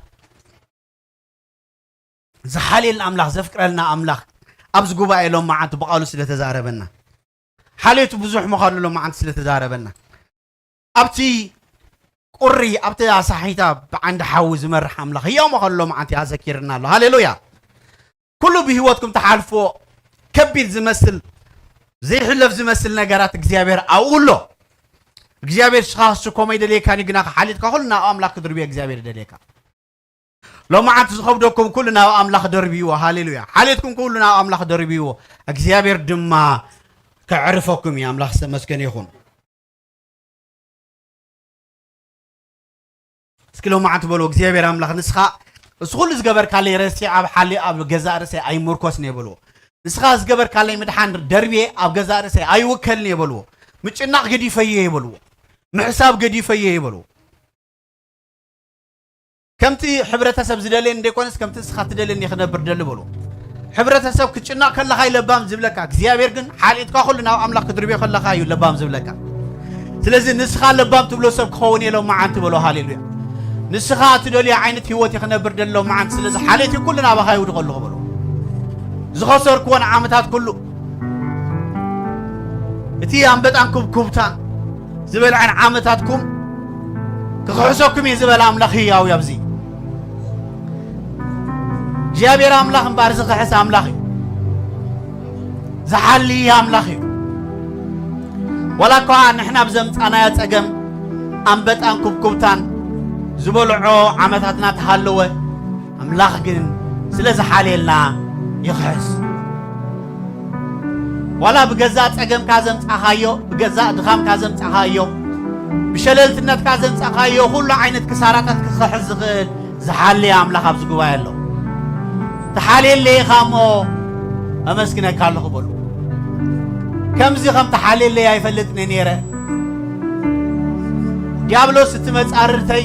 ዝሓልየልና ኣምላኽ ዘፍቅረልና ኣምላኽ ኣብዚ ጉባኤ ሎም መዓንቲ ብቓሉ ስለ ተዛረበና ሓልዮቱ ብዙሕ ምዃኑ ሎም መዓንቲ ስለ ተዛረበና ኣብቲ ቁሪ ኣብቲ ኣሳሒታ ብዓንዲ ሓዊ ዝመርሕ ኣምላኽ ህያው ምዃኑ ሎም መዓንቲ ኣዘኪርና ኣሎ። ሃሌሉያ። ኩሉ ብህይወትኩም ትሓልፎ ከቢድ ዝመስል ዘይሕለፍ ዝመስል ነገራት እግዚኣብሔር ኣብኡ ኣሎ። እግዚኣብሔር ንስኻ ክስኮሞ ኣይደልየካን እዩ፣ ግና ሓልዮትካ ኩሉ ናብ ኣምላኽ ክድርብዮ እግዚኣብሔር ይደልየካ። ሎማዓንቲ ዝኸብደኩም ኩሉ ናብ ኣምላኽ ደርብይዎ። ሃሌሉያ። ሓልዮትኩም ኩሉ ናብ ኣምላኽ ደርብይዎ፣ እግዚኣብሔር ድማ ከዕርፈኩም እዩ። ኣምላኽ ዝተመስገነ ይኹን። እስኪ ሎማዓንቲ በሎ እግዚኣብሔር ኣምላኽ ንስኻ እሱ ኩሉ ዝገበርካለይ ረስየ ኣብ ሓሊ ኣብ ገዛእ ርእሰይ ኣይምርኮስን እየ በልዎ። ንስኻ ዝገበርካለይ ምድሓን ደርብየ ኣብ ገዛእ ርእሰይ ኣይውከልን እየ በልዎ። ምጭናቕ ገዲፈዮ እየ በልዎ። ምሕሳብ ገዲፈዮ እየ በልዎ። ከምቲ ሕብረተሰብ ዝደልየኒ ዘይኮነስ ከምቲ ንስኻ ትደልየኒ ክነብር ደሊ በልዎ። ሕብረተሰብ ክትጭነቕ ከለኻ እዩ ለባም ዝብለካ፣ እግዚኣብሔር ግን ሓልዮትካ ኩሉ ናብ ኣምላኽ ክትድርብዮ ከለኻ እዩ ለባም ዝብለካ። ስለዚ ንስኻ ለባም ትብሎ ሰብ ክኸውን እየ ሎማዓንቲ በሎ። ሃሌሉያ። ንስኻ እትደልዮ ዓይነት ህይወት እየ ክነብር ደሊ ሎማዓንቲ። ስለዚ ሓልዮት ኩሉ ናባኻ ይውድቕ ኣለኹ በሎ። ዝኸሰርክዎን ዓመታት ኩሉ እቲ ኣንበጣን ኩብኩብታን ዝበልዐን ዓመታትኩም ክኽሕሰኩም እዩ ዝበለ ኣምላኽ ህያው እዩ። ኣብዚ እግዚኣብሔር ኣምላኽ እምበኣር ዝኽሕስ ኣምላኽ እዩ። ዝሓሊ ኣምላኽ እዩ። ዋላ እኳ ንሕና ብዘምጻናዮ ጸገም ኣንበጣን ኩብኩብታን ዝበልዖ ዓመታትና ተሃለወ፣ ኣምላኽ ግን ስለ ዝሓልየልና ይኽሕስ። ዋላ ብገዛእ ጸገምካ ዘምጻኻዮ፣ ብገዛእ ድኻምካ ዘምጻኻዮ፣ ብሸለልትነትካ ዘምጻኻዮ ኩሉ ዓይነት ክሳራታት ክኽሕስ ዝኽእል ዝሓሊ ኣምላኽ ኣብዚ ጉባኤ ኣሎ። ተሓልየለይ ኢኻ እሞ ኣመስግነካ ኣለኹ በሉ። ከምዚ ከም ተሓልየለይ ኣይፈልጥን እየ ነይረ። ዲያብሎስ እቲ መጻርርተይ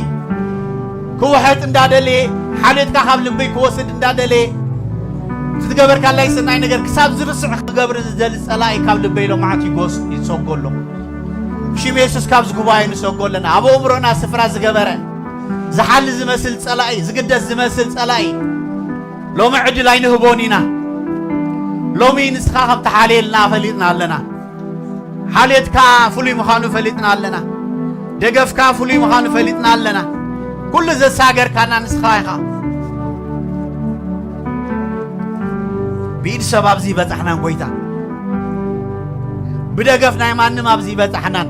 ክውሐጥ እንዳደለየ፣ ሓልዮትካ ካብ ልበይ ክወስድ እንዳደለየ፣ እቲ ዝገበርካላይ ሰናይ ነገር ክሳብ ዝርስዕ ክገብር ዝደሊ ጸላኢ ካብ ልበይ ሎማዓንቲ ይጎስ ይሰጎ ኣሎ። ብሽም የሱስ ካብዚ ጉባኤ ንሰጎ ኣለና። ኣብ ኣእምሮና ስፍራ ዝገበረ ዝሓሊ ዝመስል ጸላኢ፣ ዝግደስ ዝመስል ጸላኢ ሎሚ ዕድል ኣይንህቦን ኢና። ሎሚ ንስኻ ከም ተሓልየልና ፈሊጥና ኣለና። ሓልዮትካ ፍሉይ ምዃኑ ፈሊጥና ኣለና። ደገፍካ ፍሉይ ምዃኑ ፈሊጥና ኣለና። ኩሉ ዘሳገርካና ንስኻ ኢኻ። ብኢድ ሰብ ኣብዚ ይበጻሕናን ጎይታ፣ ብደገፍ ናይ ማንም ኣብዚ ይበጻሕናን።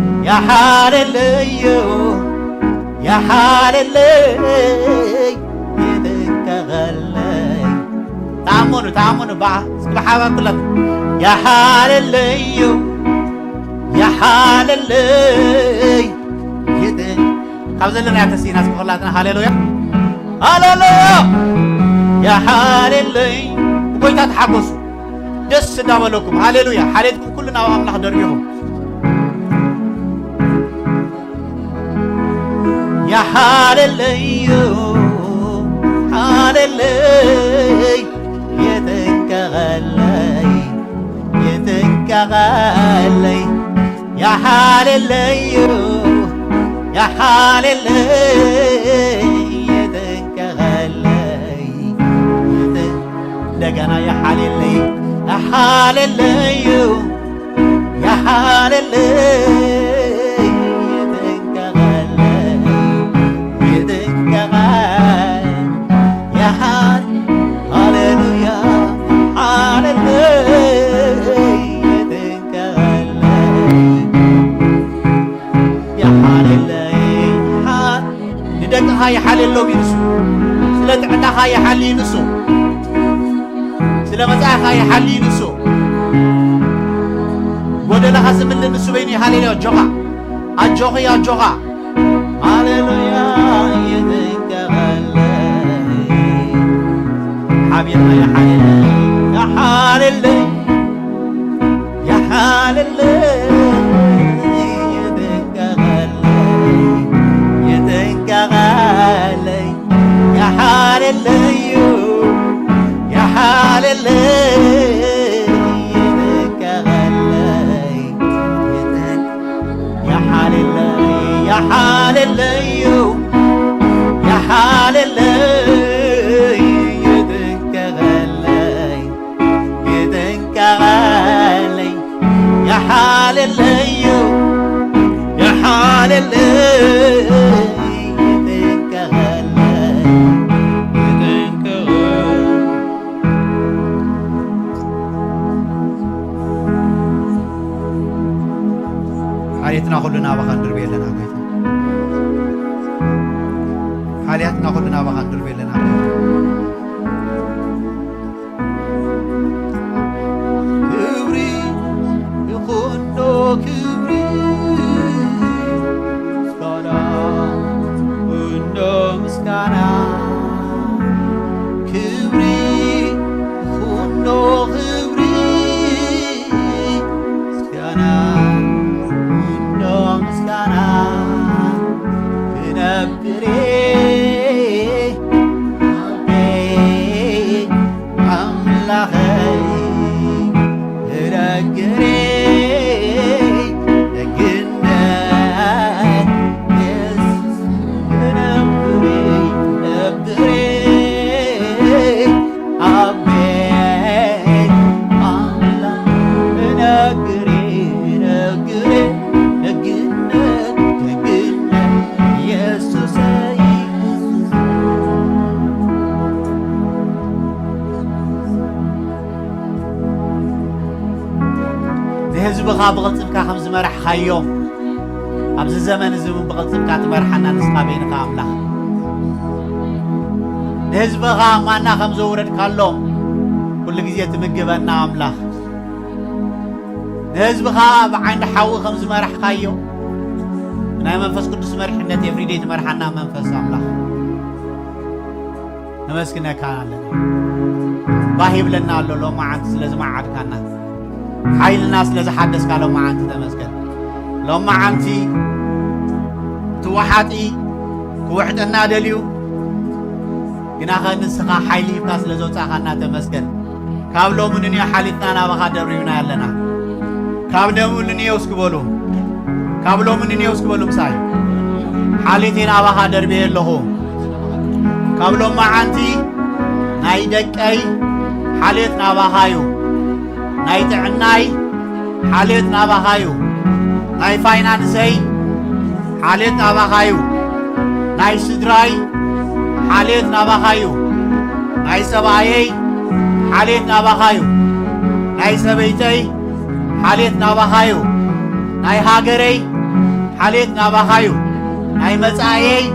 የሓለለዮ፣ የሓለለይ፣ ይጥንቀቐለይ። ተኣመኑ፣ ተኣመኑ፣ በዓ፣ እስኪ ብሓባር ኩላትና። የሓለለዮ፣ የሓለለይ፣ ይጥን-፣ ካብ ዘለና ተሲእና እስኪ ኩላትና፣ ሃሌሉያ፣ ሃሌሉያ፣ የሓለለይ። ብጎይታ ተሓጎሱ። ደስ እንዳበለኩም፣ ሃሌሉያ፣ ሓሌትኩም ኩሉ ናብ ኣምላኽ ደርቢኹም። የሓለለዮ፣ ሓለለይ፣ የጥንቀቐለይ፣ የጥንቀቐለይ። የሓለለዮ፣ የሓለለይ፣ የጥንቀቐለይ፣ የጥን-፣ እንደገና የሓለለይ፣ የሓለለዮ፣ የሓለለይ፣ የጥንቀቐለይ፣ የጥንቀቐለይ፣ የሓ-፣ ሃሌሉያ፣ ሃሌሉያ፣ የጥንቀቐለይ፣ የሓለለይ፣ የሓ-፣ ንደቅኻ ይሓልየሎም እዩ ንሱ። ስለ ጥዕናኻ ይሓሊ እዩ ንሱ። ስለ መጻኢኻ ይሓሊ እዩ ንሱ። ጎደለኻ ዝምልእ ንሱ በይኑ ይሓልየልዮ። ኣጆኻ፣ ኣጆኺ፣ ኣጆኻ። ሃሌሉያ፣ ይጥንቀቐለይ። ሓቢርና የሓልየለይ፣ የሓልየለይ፣ የሓልየለይ፣ ይጥንቀቐለይ፣ ይጥንቀቐለይ፣ የሓልየለዩ፣ የሓልየለይ፣ ይጥንቀቐለይ፣ ይጥን-፣ የሓልየለይ፣ የሓልየለዩ፣ የሓልየለይ፣ ይጥንቀቐለይ፣ ይጥንቀቐለይ፣ የሓልየለዩ፣ የሓልየለይ፣ ይጥንቀቐለይ፣ ይጥንቀቐለይ። ሓልየትና ኩሉ ናባኻ ንድርቢ ኣለና ጎይታ። ሓልያትና ኩሉ ናባኻ ንድርቢ ኣለና። ክብሪ ይኹኖ ክብሪ፣ ምስጋና ይኹኖ ምስጋና። ክብሪ ይኹኖ ክብሪ፣ ምስጋና ይኹኖ ምስጋና። ክነግሬ ኣቤት ኣምላኸይ፣ ክነግሬ ደግነት የሱስ። ክነግሬ፣ ክነግሬ ኣቤት ኣምላኽ፣ ክነግሬ፣ ክነግሬ ደግነት፣ ደግነት የሱሰይ። ንህዝብኻ ብቕልጽምካ ከም ዝመራሕኻዮም፣ ኣብዚ ዘመን እዚ እውን ብቕልጽምካ ትመርሓና ንስኻ በይንኻ ኣምላኽ። ንህዝብኻ ማና ከም ዘውረድካሎም ኩሉ ግዜ ትምግበና ኣምላኽ። ንህዝብኻ ብዓንዲ ሓዊ ከም ዝመራሕኻዮ፣ ናይ መንፈስ ቅዱስ መሪሕነት ኤፍሪደይ ትመርሓና መንፈስ ኣምላኽ። ነመስግነካ ኣለና። ባህ ይብለና ኣሎ ሎማዓንቲ ስለ ዝመዓድካና፣ ሓይልና ስለ ዝሓደስካ ሎማዓንቲ ተመስገን። ሎማዓንቲ እቲ ወሓጢ ክውሕጠና ደልዩ፣ ግናኸ ንስኻ ሓይሊ ሂብካ ስለ ዘውጻእካና ተመስገን። ካብ ሎሚ ንንዮ ሓሊፍና ናባኻ ደሪብና ኣለና። ካብ ሎሚ ንንዮ እስኪ በሉ። ካብ ሎሚ ንንዮ እስኪ በሉ ምሳይ። ሓልየተይ ናባኻ ደርብየ ኣለኹ። ካብ ሎማዓንቲ ናይ ደቀይ ሓልየት ናባኻ እዩ። ናይ ጥዕናይ ሓልየት ናባኻ እዩ። ናይ ፋይናንሰይ ሓልየት ናባኻ እዩ። ናይ ስድራይ ሓልየት ናባኻ እዩ። ናይ ሰብኣየይ ሓልየት ናባኻ እዩ። ናይ ሰበይተይ ሓልየት ናባኻ እዩ። ናይ ሃገረይ ሓልየት ናባኻ እዩ። ናይ መጻእየይ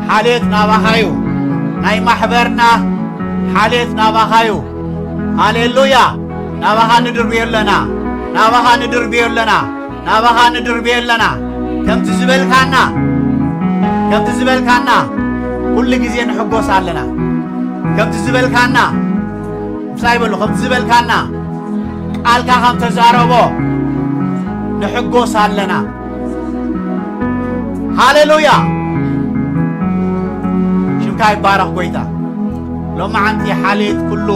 ሓልየት ናባኻ እዩ። ናይ ማሕበርና ሓልየት ናባኻ እዩ። ሃሌሉያ! ናባኻ ንድርብዮ ኣለና። ናባኻ ንድርብዮ ኣለና። ናባኻ ንድርብዮ ኣለና። ከምቲ ዝበልካና፣ ከምቲ ዝበልካና ኩሉ ግዜ ንሕጎስ ኣለና። ከምቲ ዝበልካና፣ ምሳይ በሉ፣ ከምቲ ዝበልካና ቃልካ ከም ተዛረቦ ንሕጎስ ኣለና። ሃሌሉያ! ሽምካ ይባረኽ ጎይታ። ሎማዓንቲ ሓልየት ኩሉ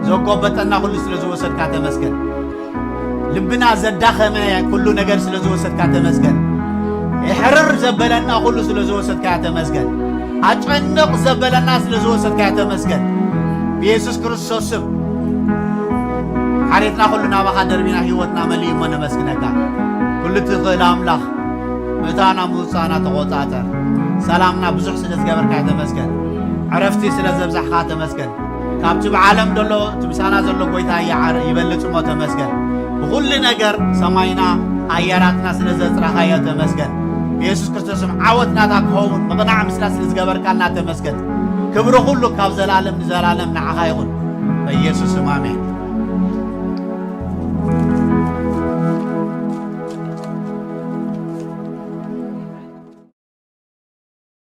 ዘጎበጠና ኩሉ ስለ ዝወሰድካ ተመስገን። ልብና ዘዳኸመ ኩሉ ነገር ስለ ዝወሰድካ ተመስገን። እሕርር ዘበለና ኩሉ ስለ ዝወሰድካ ተመስገን። ኣጨንቕ ዘበለና ስለ ዝወሰድካ ተመስገን። ብየሱስ ክርስቶስ ስም ሓልየትና ኩሉ ናባኻ ደርቢና ህይወትና መሊኡ እሞ ነመስግነካ። ኩሉ ትኽእል ኣምላኽ ምእታና ምውፃእና ተቆፃፀር። ሰላምና ብዙሕ ስለ ዝገበርካ ተመስገን። ዕረፍቲ ስለ ዘብዛሕካ ተመስገን። ካብቲ ብዓለም ዘሎ እቲ ምሳና ዘሎ ጎይታ ይዓር ይበልጽ እሞ ተመስገን። ብኹሉ ነገር ሰማይና ኣየራትና ስለ ዘጽራኻዮ ተመስገን። ብየሱስ ክርስቶስ ስም ዓወት ናታ ክኸውን ምቕናዕ ምስላ ስለ ዝገበርካልና ተመስገን። ክብሪ ኩሉ ካብ ዘላለም ንዘላለም ንዓኻ ይኹን። በኢየሱስ ስም ኣሜን።